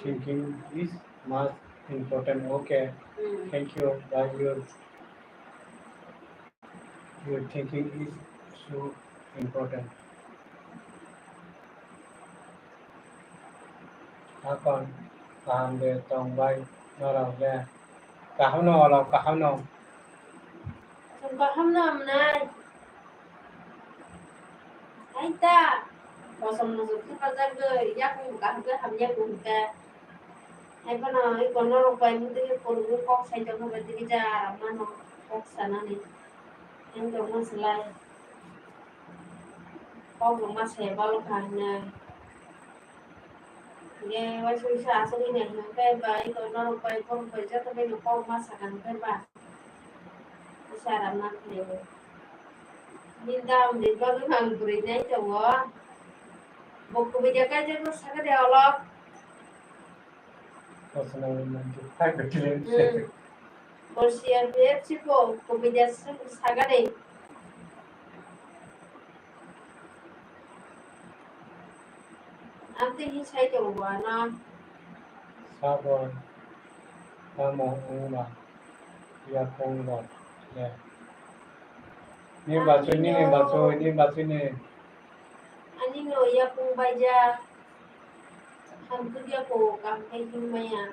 Thinking is much important. Okay. Hmm. Thank you. Bye, your, your thinking is so important. Hakon kaham de tong bai norok le. Kaham no olo, kaham no. Chwng kaham no amnai. Hai ta. Kosom no chwng thepajagwi yakung kaham khe hamya kung khe. Hai phano iko norok bai mutwi phunugwi kok sai tongkha bai tini ja aram mano kok sanani. Ang tongma slai. Kok rwma se balo kha hinwi. Ye waisa waisa aswk hinwi hino khe ba iko norok bai borok bai joto bai no kok ma sakha hwnkhe ba. Waisa aram na khlaiwi. Bini dam ni bagwi ang bwrwi nai tongo. Bo kubui de kaijak no sakha de olok. Personal ninety five battery. Hmm. Bo C R P F si ko, ko bidya si saga de. Amte hi sai to wa na. Sabon, tamo wngma, yakung rok, le. Ni bachoi, ni bachoi, ni bachoi ni. Ani no yakung baija. Hamkuk ya ko, kam khai himaya.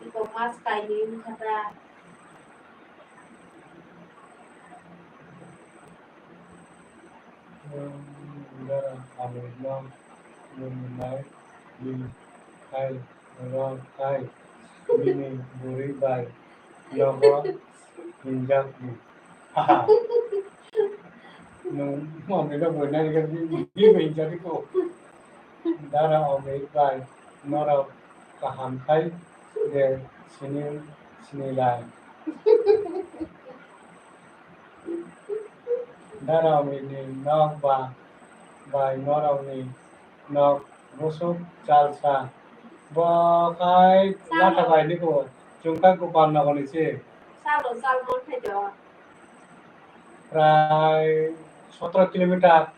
Iko mas kai ni wngkha ta. Dara amui no mwnai ni khai rw khai bini bwrwi bai nogo hinjak di. Nwng mami no buinani khe bini hinjak di ko. Dara amui bai norok kaham khai de sini sini lai. Dara amui ni nok ba bai norok ni nok busuk chalsa. Bo khai lata bai ni bo chwng khai Gopal Nagar ni se. Chalo, chal mon khai do. Prai sotro kilometer.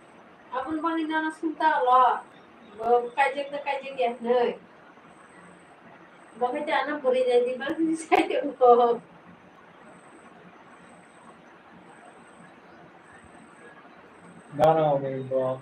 Aboni bagwi nono sungta ulo. Bo kaijak da kaijak ya hinwi. Bo khe ta ano bwrwi nai di bagwi sai tongkho. Dara amui bo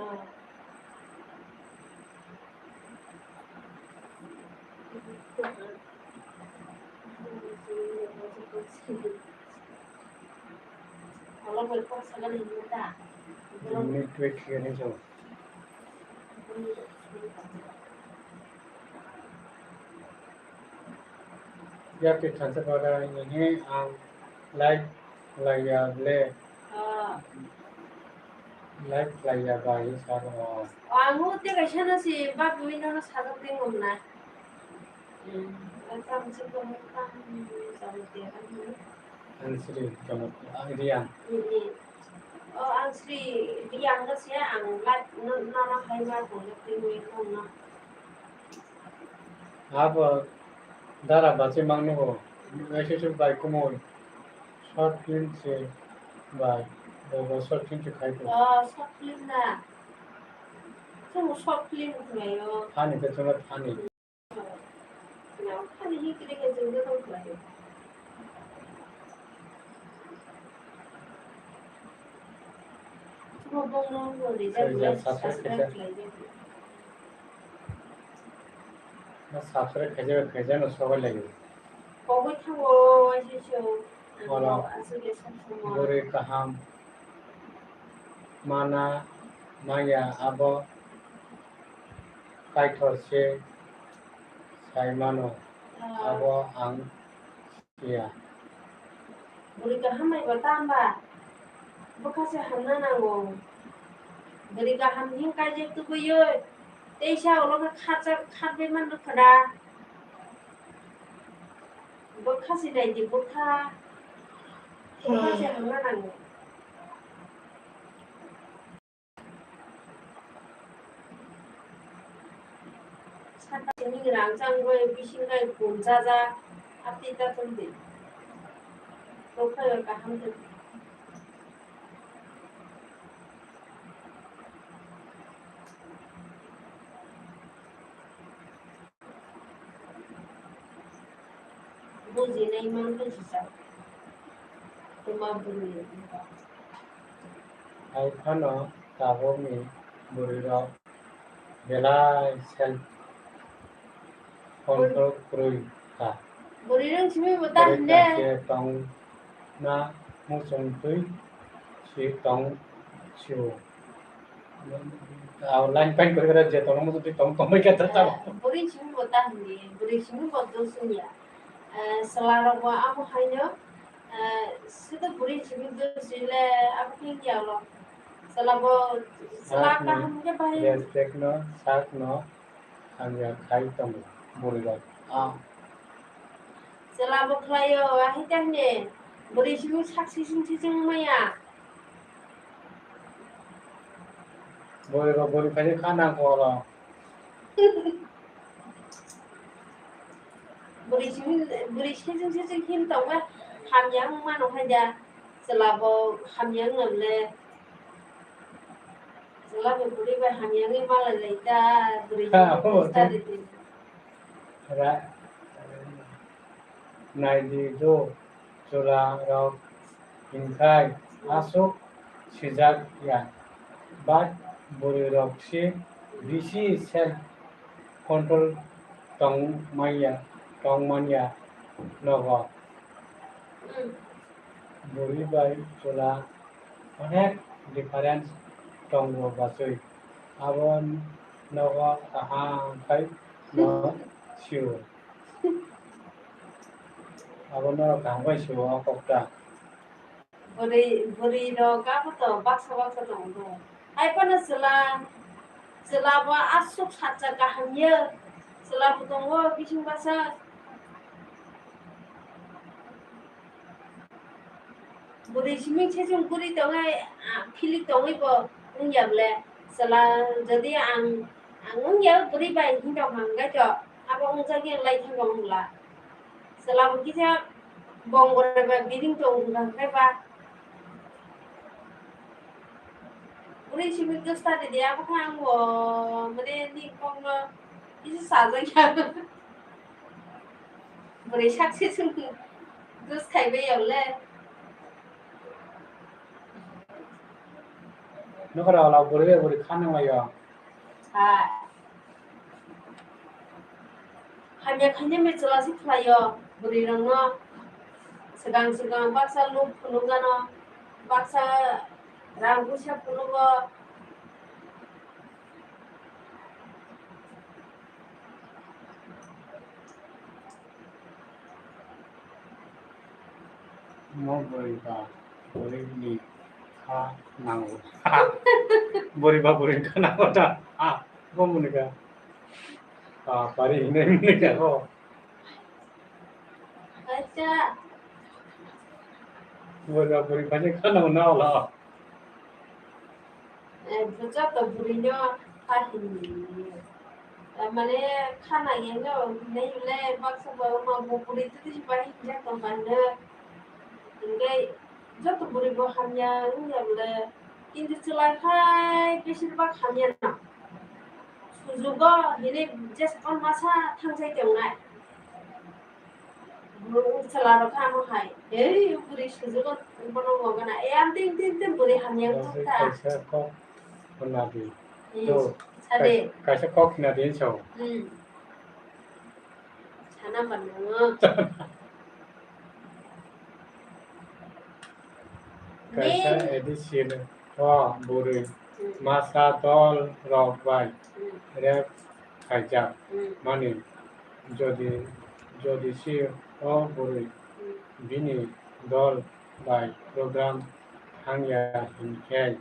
Oh. Network khe nai jao. Yakti thansa pada ini ang live laya ble. Ah. Live laya bai sa ro. Ang u te kaisa no si bak wi no sajak tengom na. Hmm. Ang tamo se tamo tamo tamo te ang. Ang Sri Jamatia, ah, Riang. Hmm, hmm. Oh, ang Sri Riang no se ang live no, no, no hai ma tong tengwi tong na. Abo dara bachi mangno bo. Naisaisu bai kumui. Short film se bai. Bo, bo short film se khai ko. Oh, short film na. Chwng short film khlaio. Funny khe chwngno funny. Na funny hi kre khe chwngno tong khlaio. Chwngno bongno bo rijak Khaijak, rijak subscribe subscribe khaijak. Khlaijak. Na subscribe khaijak, khaijak no sobai lai. Kogwi thango, waisa se. Oro. Aswk le sab samung. Bwrwi kaham mana maya abo Kaitor se sai mano. Ah. Abo ang Ya. Bwrwi kaham bai bo tamo ba? Bwkha se hamna nango. Bwrwi kaham hwn kaijak tubui oi. Teisa ulo khe khatsa khatbai man rwkha da. Bwkha se nai di, bwkha. Bwkha se hamna nango. Saka sini rang chang bai bising bai kun cha cha. Ati ta tong di. Bwkha yo kaham tong. Bujinai man bujijak. Tuma bwrwi wngkha. Hai phano tabukni bwrwirok belai self control kwrwi kha. Bwrwi rwng simi bo ta hinde. Tongna muchung twi si tong sio. Aw line pain kori kori je tong muchung twi tong tong bai kha ta. Bwrwi simi bo ta hinde, bwrwi simi bo dos wngya. Eh, chwla rok bo abo haino, eh, sudu bwrwi simi dos wngya le abo khe wngya ulo. Chwla bo, chwla kaham khe bahai. Respect no, sak no. Hamya khai tongo bwrwirok. Ah. Chwla bo khlaio, ahai ta hwnwi bwrwi simi sak sising sising maya. Bwrwirok bwrwi khaina kha nang khe oro. Bwrwi simi, bwrwi sising sising him tongma hamya wng mano hai da. Chwla bo hamya wng nang le. Chwla bai bwrwi bai hamya wngwi malai lai ta, bwrwi ha, khe abo study di. Ra-, naidi do, chwla rok hinkhai aswk sijak ya, but bwrwi rok se bisi self control tong manya, tong manya nogo. Hmm. Bwrwi bai chwla onek difference tongo bachwi. Abo nogo kaham khai no sio. Abo norok kaham khai sio o kokta. Bwrwi, bwrwi rok abo to baksa baksa tongo. Hai phano chwla, chwla bo aswk sacha kaham ya. Chwla bo tongo bising basa. Bwrwi simi sesung kwrwi tongwi, ah, philik tongwi bo wngya bwle. Chwla jodi ang, ang wngya bwrwi bai himtong hang khe to abo wngjakya lai thangma wngla. Chwla bo kisa bong bwrwi bai biring tong hwnkha khe ba. Bwrwi simi kwsta de de abo khe ang bo mane ni kokno kisa sajakya. Bwrwi sak sesung dos khai bai ya bwle. Nokora wala bwrwi bai bwrwi kha nang lai ya. Ha. Hamya khaina me chwla se khlaio bwrwi rokno. Swkang swkang baksa look phunukgano, baksa rang puisa phunugo. Mo bwrwi ba bwrwi ni kha nango. Bwrwi ba bwrwi kha nango ta. Ah, bo muni ka. Ah, pari hinai muni ka. Oh. Acha. Bwrwi ba bwrwi kha ni kha nango na ola. Eh, joto bwrwino kha hini. Eh, mane khana yeno hinwi le baksa borok ma bo bwrwi twi bai hinjak tong kha hinwi. Hinkhe joto bwrwi bo hamya wngya bwle. Kintu chwla khai besir bak hamya no. Sujugo hinwi jesa kon masa thangsai tongnai. Bwrwi chwla rok kha amo hai. Ei, bwrwi sujugo bono mogana. E, ang tin, tin, tin, bwrwi hamya wngkha. Kaisa kok khna di. Hmm, to, sade. Kai-, kaisa kok khna di, so. Hmm. Sana ba nwngo. Kaisa edition o bwrwi masa dol rok bai rep khaijak mani, jodi, jodi si o bwrwi bini dol bai program thangya hinkhe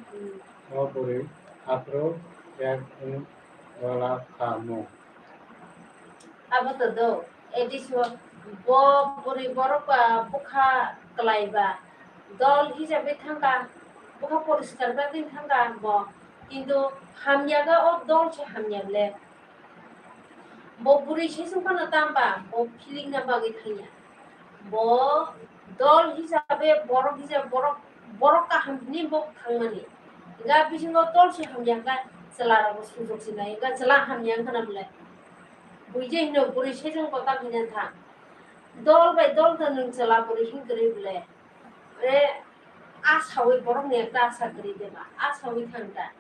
o bwrwi aphuru rep wng gola kha mung. Abo to do, edition o. Bo bwrwi borok ba bwkha kwlai ba dol hisabe thangkha, bwkha poriskar bagwi thangkha bo, kintu hamya khe o dol se hamya le. Bo bwrwi se sung phano tamba bo feeling na bagwi thangya. Bo dol hisabe borok hisabe borok, borok kaham hwnwi bo thangmani. Ga bisingo dol se hamya khe chwla rok bo sujok sinai, ga chwla hamya wngkha na bwle. Buije hino bwrwi se sung kotor hwnwi thang. Dol bai dol to nwng chwla bwrwi hin kwrwi bwle. Re, a sawi borok ni ekta asa kwrwi de ba, a sawi thang ta.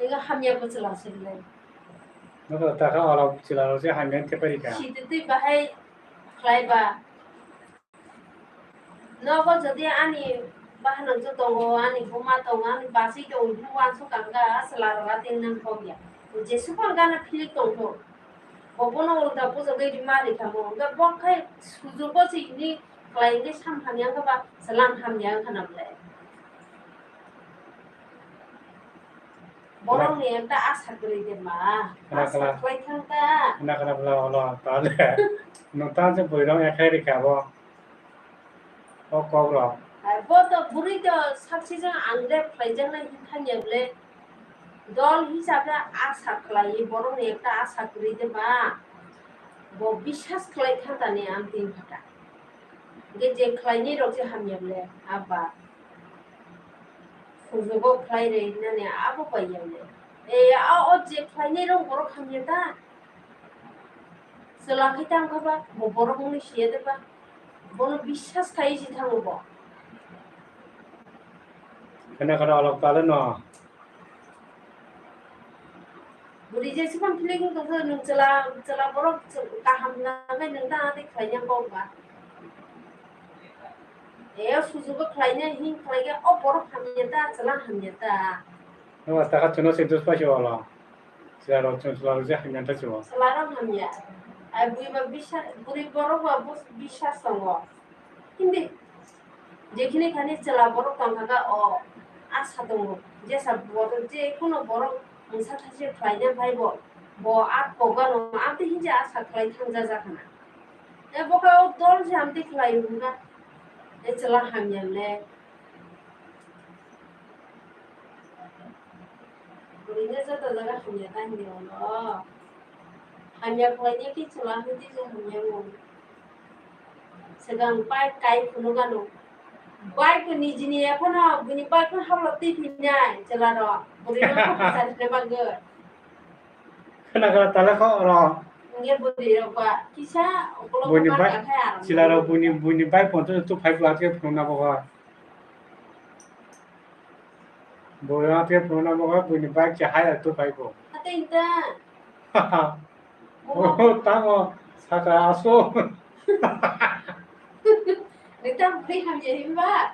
Ega hamya bo chwla se bwle. Nogo ta kha oro chwla rok se hamya te pari kha. Sititwi bahai khlai ba. Nogo jodi ani bahanok jo tongo, ani buma tongo, ani bachwi tongo, hinwi uansuk kang kha, a chwla rok a tin nang kok ya. Jesu phano gana philik tong kho. Bo bono ulta bujagwi rima rikha mo. Hwnkhe bo khai sujugo se hini khlai hini sam hamya wngkha ba, chwla hamya wngkha na bwle. Borok ni ekta asa kwrwi de ma. Khna khna. Asa khlai thang ta. Khna khna bwla olo ta le. Nwng ta se bwrwi rok ekhai rikha bo. O kok rok. Ai, bo to bwrwi to saksi jang ang de khlai jang nai hin thang ya bwle. Dol hisabe asa khlai, borok ni ekta asa kwrwi de ba. Bo biswas khlai thang ta ni ang tin phata. Ge je khlai ni rok je hamya bwle, abba. Sujugo khlai rwi nani abo pai ya bwle. E, a, o je khlai ni rok borok hamya ta. Chwla khe tang kha ba, bo borok wngwi siya de ba. Bono biswas khai si thango bo. Khena khena olok tale no. Bwrwi je sibang philik wng tongkhe nwng chwla, chwla borok kaham hwnna khe nwng tang tei khlaina kok ba. E, o sujugo khlaina hin khlai khe o borok hamya ta, chwla hamya ta. Nwng asta kha chwngno se dus paisa olo. Chwla rok chwng chwla rok je hamya ta chwng. Chwla rok hamya. Ai bwrwi ba bisa, bwrwi borok ba bus-, biswas tongo. Hindi, jekhini khani chwla borok tongkha kha o asa tongo, jesa borok, je kuno borok mungsa thaise khlaina phai bo, bo a kokgano amtwi hinje asa khlai thangjajakna. E bo khe o dol se amtwi khlai wngkha, e chwla hamya le. Bwrwino joto jaga hamya ta hindi ono. Hamya khlaina khe chwla hwntwi je hamya wng. Swkang bike kai phunukgano. Bike nijini ekhano bini bike no hablo twi phinai chwla rok. Bwrwino kok kwchar hwnwi bagwi. Khna khna tala kho oro. Nge bwrwi rok ba kisa ukolog buini bike, chwla rok buini, buini bike ponto tu phai plastic phunukna bo. Bo ya te phone number ko buini bike cha haya tu pai ko. Ate inta. Oh, tamo saka aso. Nita bri ham ye himba.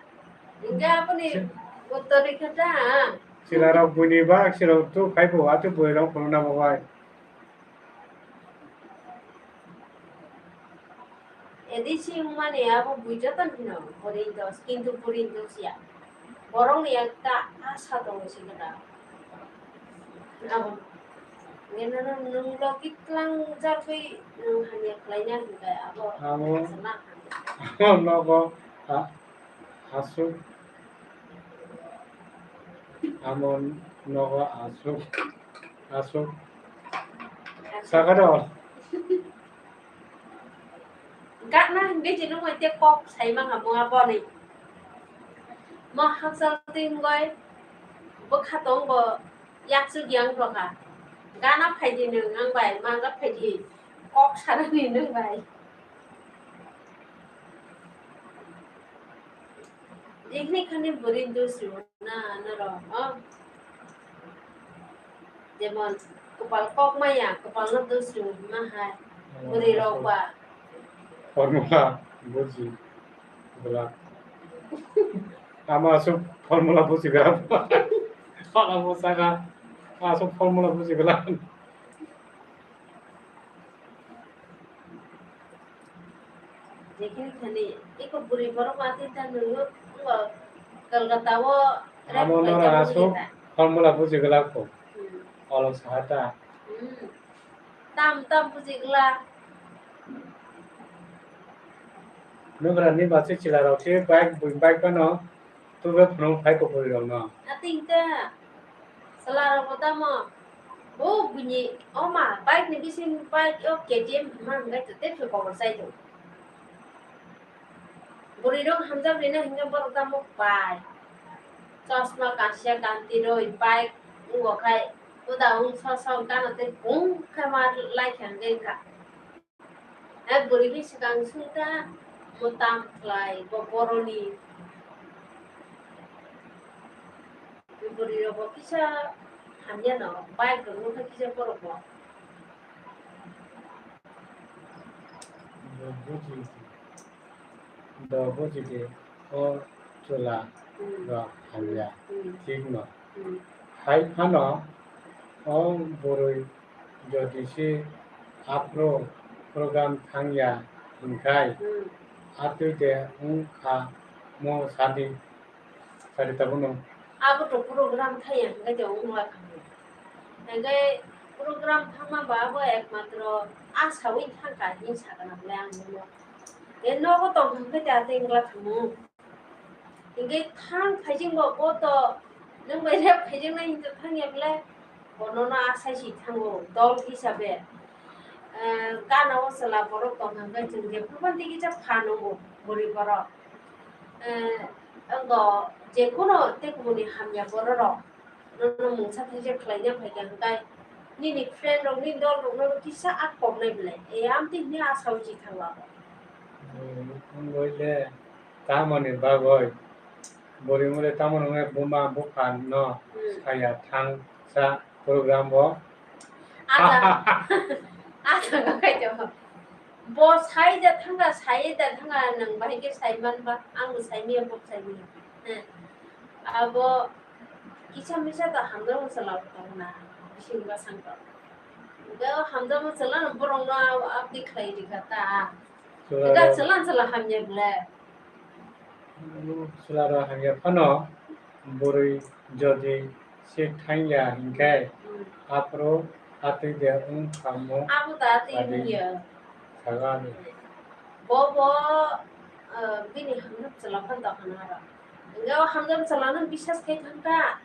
Inga apni uttor kata. Chwla rok buini bike chwla tu pai ko ate boi rok phone number bai. Edi si wngmani abo bui joto ni hino, bwrwi dos, kintu bwrwi dos ya. Borok ni ekta asa tongo si gana. Abo. Ngenano nwng logi tlang jagwi nwng hamya khlaina hinkai abo. Abo. Asa na hamya. Abo nogo, a, Aswk, amo nogo aswk, aswk. Sakano. Gana hingke chini moi te kok sai mangha mo aboni. Mo hapsal tingoi bwkha tong bo yaksuk yang tongkha. Gana phaidi nwng ang bai, mangga phaidi. Kok sanani nwng bai. Jekhni khani bwrwi dos rw na norok, o. Jemon, kwpal kok maya, kwpal no dos rw hwnma hai. Bwrwi rok ba. Formula buji glak. Ama aswk formula buji glak. Hala bo saka aswk formula buji glak. Jekhini khani eko bwrwi borok ma twi ta nwngo, wngo Kolkata o rep amo khlaijak norok wngwi aswk ta. Formula buji glak kho. Hmm. Olo saha ta. Hmm. Tam tam buji glak. Nugra ni basi chwla rok se bike, bike phano tubu phunuk phai kuphuri rok no. Ating ta chwla rok bo tamo. O bini oma bike ni bising bike o K T M hwnma hwnkhai to tei phai kokor chai tongo. Bwrwi rok hamjak rina hinkhe borok tamo pai. Chosma kansia kanti rwi bike wngkha khai uda wng sok sok gana tei bung khe ma lai kha hwnkhe wngkha. Ek bwrwi bai swkang sungta mwtam khlai bo boroni. Bwrwi rok bo kisa hamya no, bike rok nukha kisa borok bo. Do buji di, do buji di, o chwla Hmm. rok hamya, Hmm. thik no. Hmm. Hai phano o bwrwi jodi se aphuru program thangya hinkhai, Hmm. atwi de wng kha mo sadi, sadi tabuk no. Abo to program thaya hinkhai de wng la kha mo. Hinkhai program thangma ba abo ekmatro a sawi thang kha hin sakha na bwle ang bono. E nogo tong hinkhai de atwi wng la kha mo. Hinkhe thang phaijingbo bo to nwng bai rep phaijaknai hinwi thangya bwle, bo nono asai si thango dol hisabe. Eh, gana o chwla borok tong hwnkhe chwng jephru phan tei kisa pha nungo bwrwi borok. Eh, wngbo jekhuno tei kubuni hamya bororok. Nono mungsa thaisa khlaina phaikha hwnkhe nini friend rok, nini dol rok nono kisa ak koknai belai. E amtwi hwnwi asa ui si thango abo. Hmm, wngwi le tamoni bagwi bwrwi mole tamoni wngwi buma bupha no Hmm. saya thangsa program o. Acha, acha kaitor. Bo sai da thangka, sai da thangka, nwng bahai khe sai man ba, ang bo sai miya, bo sai miya. Heh. Abo kisa misa da hamjak masa lab tong na, bising ba sang tong. Bo hamjak masa lab borok no abdi khlai rikha ta. Ega chwla chwla hamya ble. Chwla rok hamya phano bwrwi jodi se thangya hinkhe Hmm. aphuru atwi de wng kha mo Abo ta atwi badi wngya. Saga ni. Bo bo, eh, bini hamjak chwla phan tong hana aro. Hinkhe o hamjak chwla no bisas khai thang ta.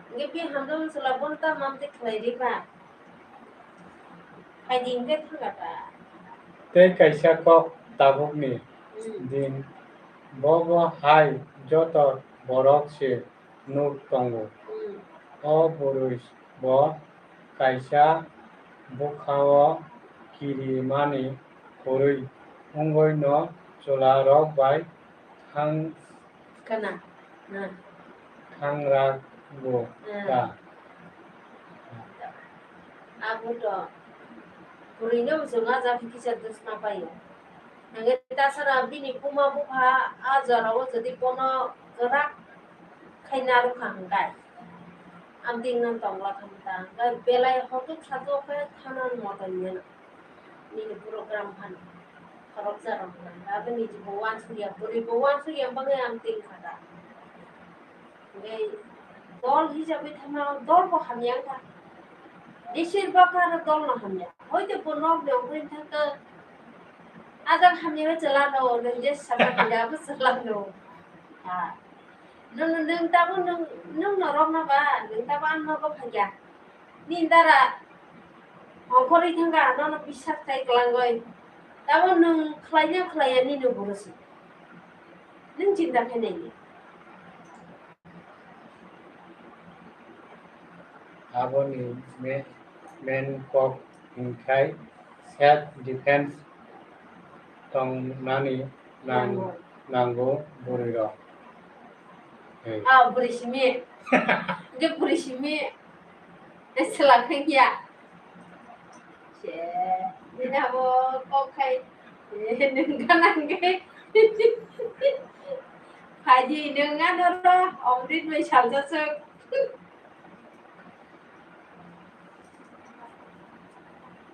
Hinkhe bi hamjak chwla bono ta mam tei khlai ri ba. Hai din khe thangkha ta. Tei kaisa kok tabukni Hmm. din, bo bo hai joto borok se nuk tongo. Hmm. O bwrwi bo kaisa bwkhao kirimani kwrwi wngwi no chwla rok bai thang Kana? Na. Thangrak bo Hmm. ta. Abo to. Bwrwi no chwng a jaga kisa dusma paio. Hingke tasara bini buma bupha a jora o jodi bono rak khai narwkha hingkai. Amtwi no tongla khamta. Hingke belai hotuk satok khe thana motom yeno. Nini program phano khoroksa rok nang. Abo niji bo wansukya, bwrwi bo wansukya, bagwi ang tin kha da. Hingke dol hisabe thangna dol bo hamya wngkha. Besir bak aro dol no hamya. Hoite bo nok ni ongkhe thangkhe ajak hamya bai chwla no, nwng je sama khe abo chwla no. Ha. Nwng, nwng tabo nwng, nwng norok no ba, nwng tabo ang nogo phaikha. Nini dara ongkhorwi thangkha, nono bisas khai kwlangwi. Tamo nwng khlaina khlaiya nini borosi. Nwng chinta khainai di. Aboni me-, main kok hwnkhai self defense tongnani nang-, Nango. Nango bwrwirok. Hey. Ah, bwrwi simi. Hwnkhe bwrwi simi. Tei swlak khe ya. Se, nini abo kok khai. Eh, nwng gana hwnkhe. Phaidi nwng ano ro, omrit bai salsa swk.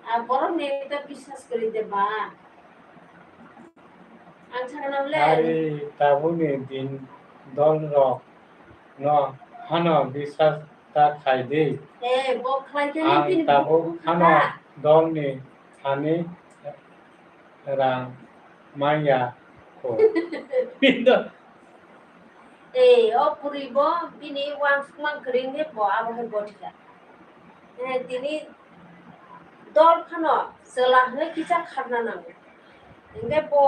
Ah, borok ni ta biswas kwrwi de ba. Ang sakno le. Ari tabukni din dol rok no hano biswas ta khai di. Eh, bo khlai khe ni Ang bini tabuk bukhuk hano kha. Dol ni thani rang Maya ko. Pindo. Ei, o puri bo bini wansukmang kwrwi hwnwi bo abo hai gothiya. Eh, tini dol phano chwla hwnwi kisa kharna nango. Hwnkhe bo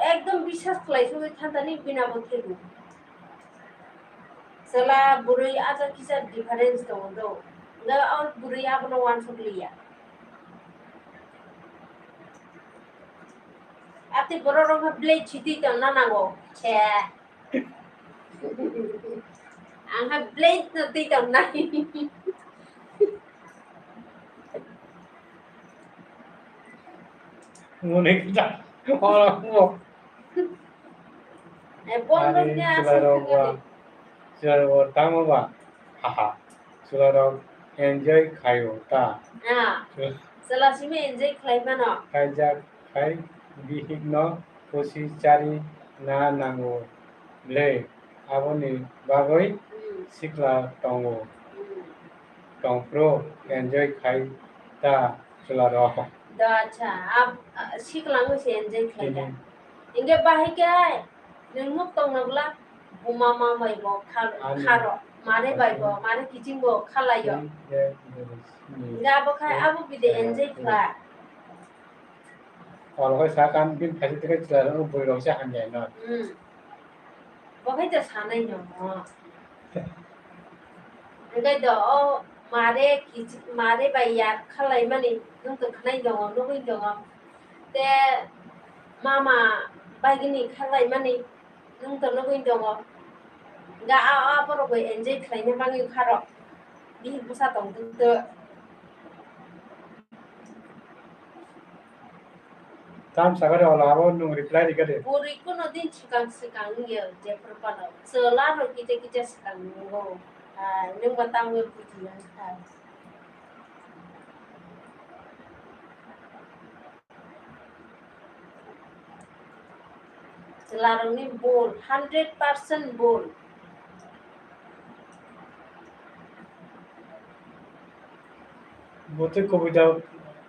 ekdom biswas khlai sugwi thantani bini abo thwibu. Chwla bwrwi acha kisa difference tongo do. Hwnkhe o bwrwi abono wansuk liya. Ati borok rok khe blade si twi tongna nango. Che. Ang khe blade no twi tongnai. Muni kita. Oro mo. Eh, bon Ani rok ya, chwla rok asal ba. Chwla rok tamo ba. Haha. Chwla rok enjoy khaio ta. Ah. Chwla simi enjoy khlai mano. Kaijak khai bihik no pusi chari na nango le. Aboni bagwi Hmm. sikla tongo. Hmm. Tongphuru enjoy khai ta chwla rok. Da, acha, ab-, a, sikla wngwi se enjoy khlai da. Tini. Hingke bahai khe ai, nwng nuk tongna bwla, buma ma bai bo kha-, Ani. kharo, mare bai bo, Ani. mare kiching bo khalaio. Ani, ye, ye, ye. Hingke abo khai, Ye, abo bide ye, enjoy ye. khlai. Oro khai sakha, bini phaising twi khai chwla rok bwrwi rok se hamya no. Hmm. Bo khai da sanai no. Hingke do, o mare kichi-, mare bai ya khalai mani, nwng to khnai tongo, nugwi tongo. Te mama bai gini khalai mani, nwng to nugwi tongo. Ga a, a borok bai enjoy khlaina bagwi kha rok. Bihik bwsa tong tong to. Tam sakha de ola abo nwng reply rikha de. Bwrwi kuno din swkang swkang wngya jephru phano. Chwla no kisa kisa swkang nungo. Hai, nwng ba tamo buji ya kha. Chwla rokni bul, hundred percent bul. Bwtwi kubui da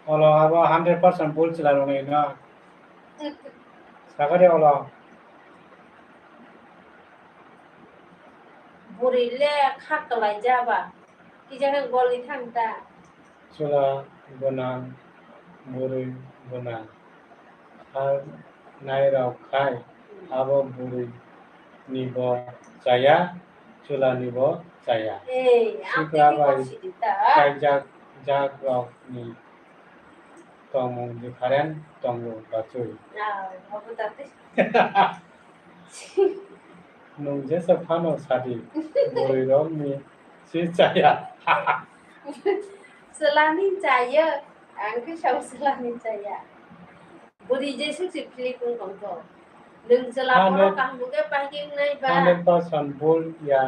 olo abo hundred percent bul chwla rokni no. Sakha de olo. Bwrwi le kha kwlai ja ba. Kisa khe goli thang ta. Chwla gwnang, bwrwi gwnang. Kha nairok khai abo bwrwi ni bo chaya, chwla ni bo chaya. Ei, ang Sikla tei bai kok sidi ta. Kaijak jak rok ni tongmung different tongo bachwi. Ah, obo ta tei. Nwng jesa phano sadi, bwrwi rok ni si chaya. Chwla ni chaya, ang khe sao chwla ni chaya. Bwrwi jesuk se philip wng tong kho. Nwng chwla Hundred, borok kaham hwnkhe pai khe wngnai ba? Hundred percent bul ya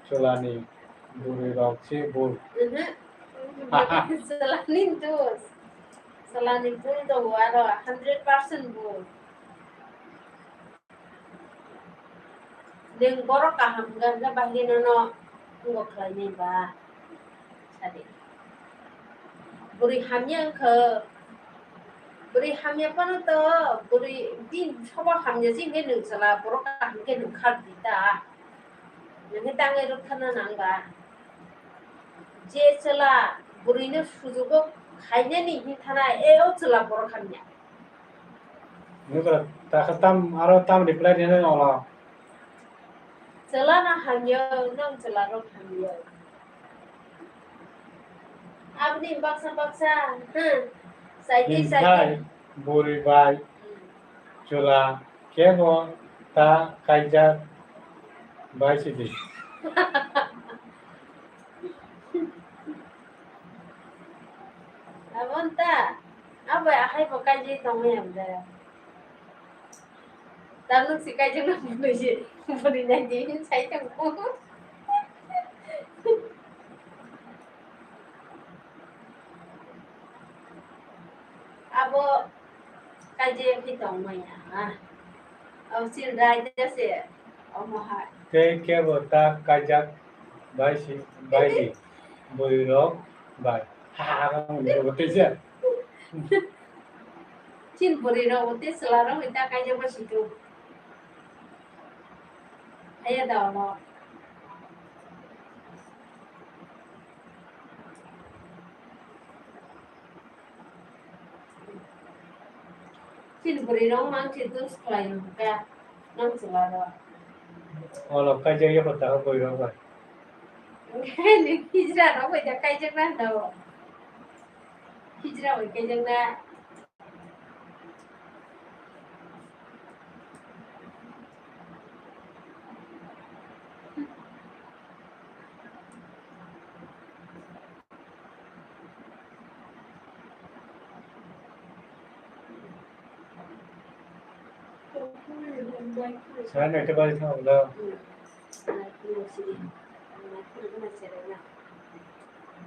chwla ni bwrwi rok se bul. Mhm. Chwla ni dos. Chwla ni bul do aro hundred percent bul. Nwng borok kaham wngkha hwnkhe bahai no no wngbo khlainai ba? Sadi. Bwrwi hamya wngkha. Bwrwi hamya phano to bwrwi din sobo hamya se hwnkhe nwng chwla borok kaham khe nwng kha di ta. Nwng khe tangwi rwkha na nang ba? Je chwla bwrwi no sujugo khainani hwn thana e o chwla borok hamya. Nukla, takha tam, aro tam reply rina nolo. Chwla no hamya, nwng chwla rok hamya. Aboni baksa baksa, hmm, saidi saidi. Bini bai, bwrwi bai, hmm, chwla kebo ta kaijak bai sidi. Abon ta, abo ahai bo kaijai tongwi ang da. Tabuk si kaijak no bwrwi se, bwrwi nai di, sai tong. Abo kaijak phi tong maya, ha. Abo sil rai da se, omo hai. Tei kebo ta kaijak bai si, bai di, bwrwi rok bai. Ha, ha, ha, ha, ha, ha, ha. Chini bwrwi rok bo tei chwla rok bai ta kaijak bai swi tongo. Haiya da ono. Chini bwrwi rok mang se dos khlai wngkha nang chwla rok. Olo kaijak ya kota bwrwi rok bai. Hijra rok bai da kaijak na da o. Hijra bai kaijak na. Sarai noita baji thango da.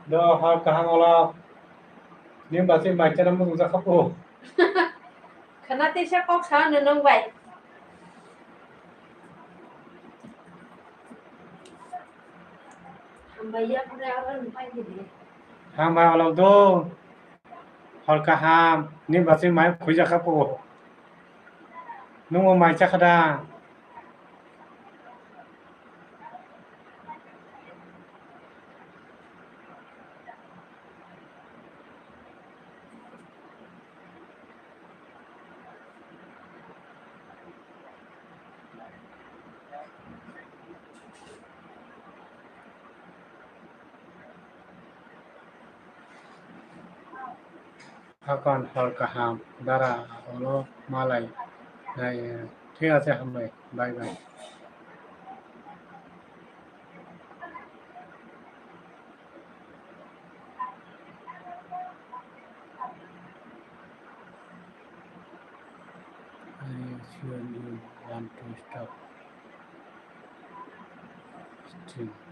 Do hor kaham olo. Nini basi mai chana mung jakha po. Khana teisa kok sa no nung bai. Hambai ya pura aro nung pai di. Hambai olo do. Hor kaham, ni basi mai khuija kha po. Nungo mai chakha da. Hakon hor kaham dara olo malai nai, thik ache, hambai, bye bye. I sure you want to stop stream.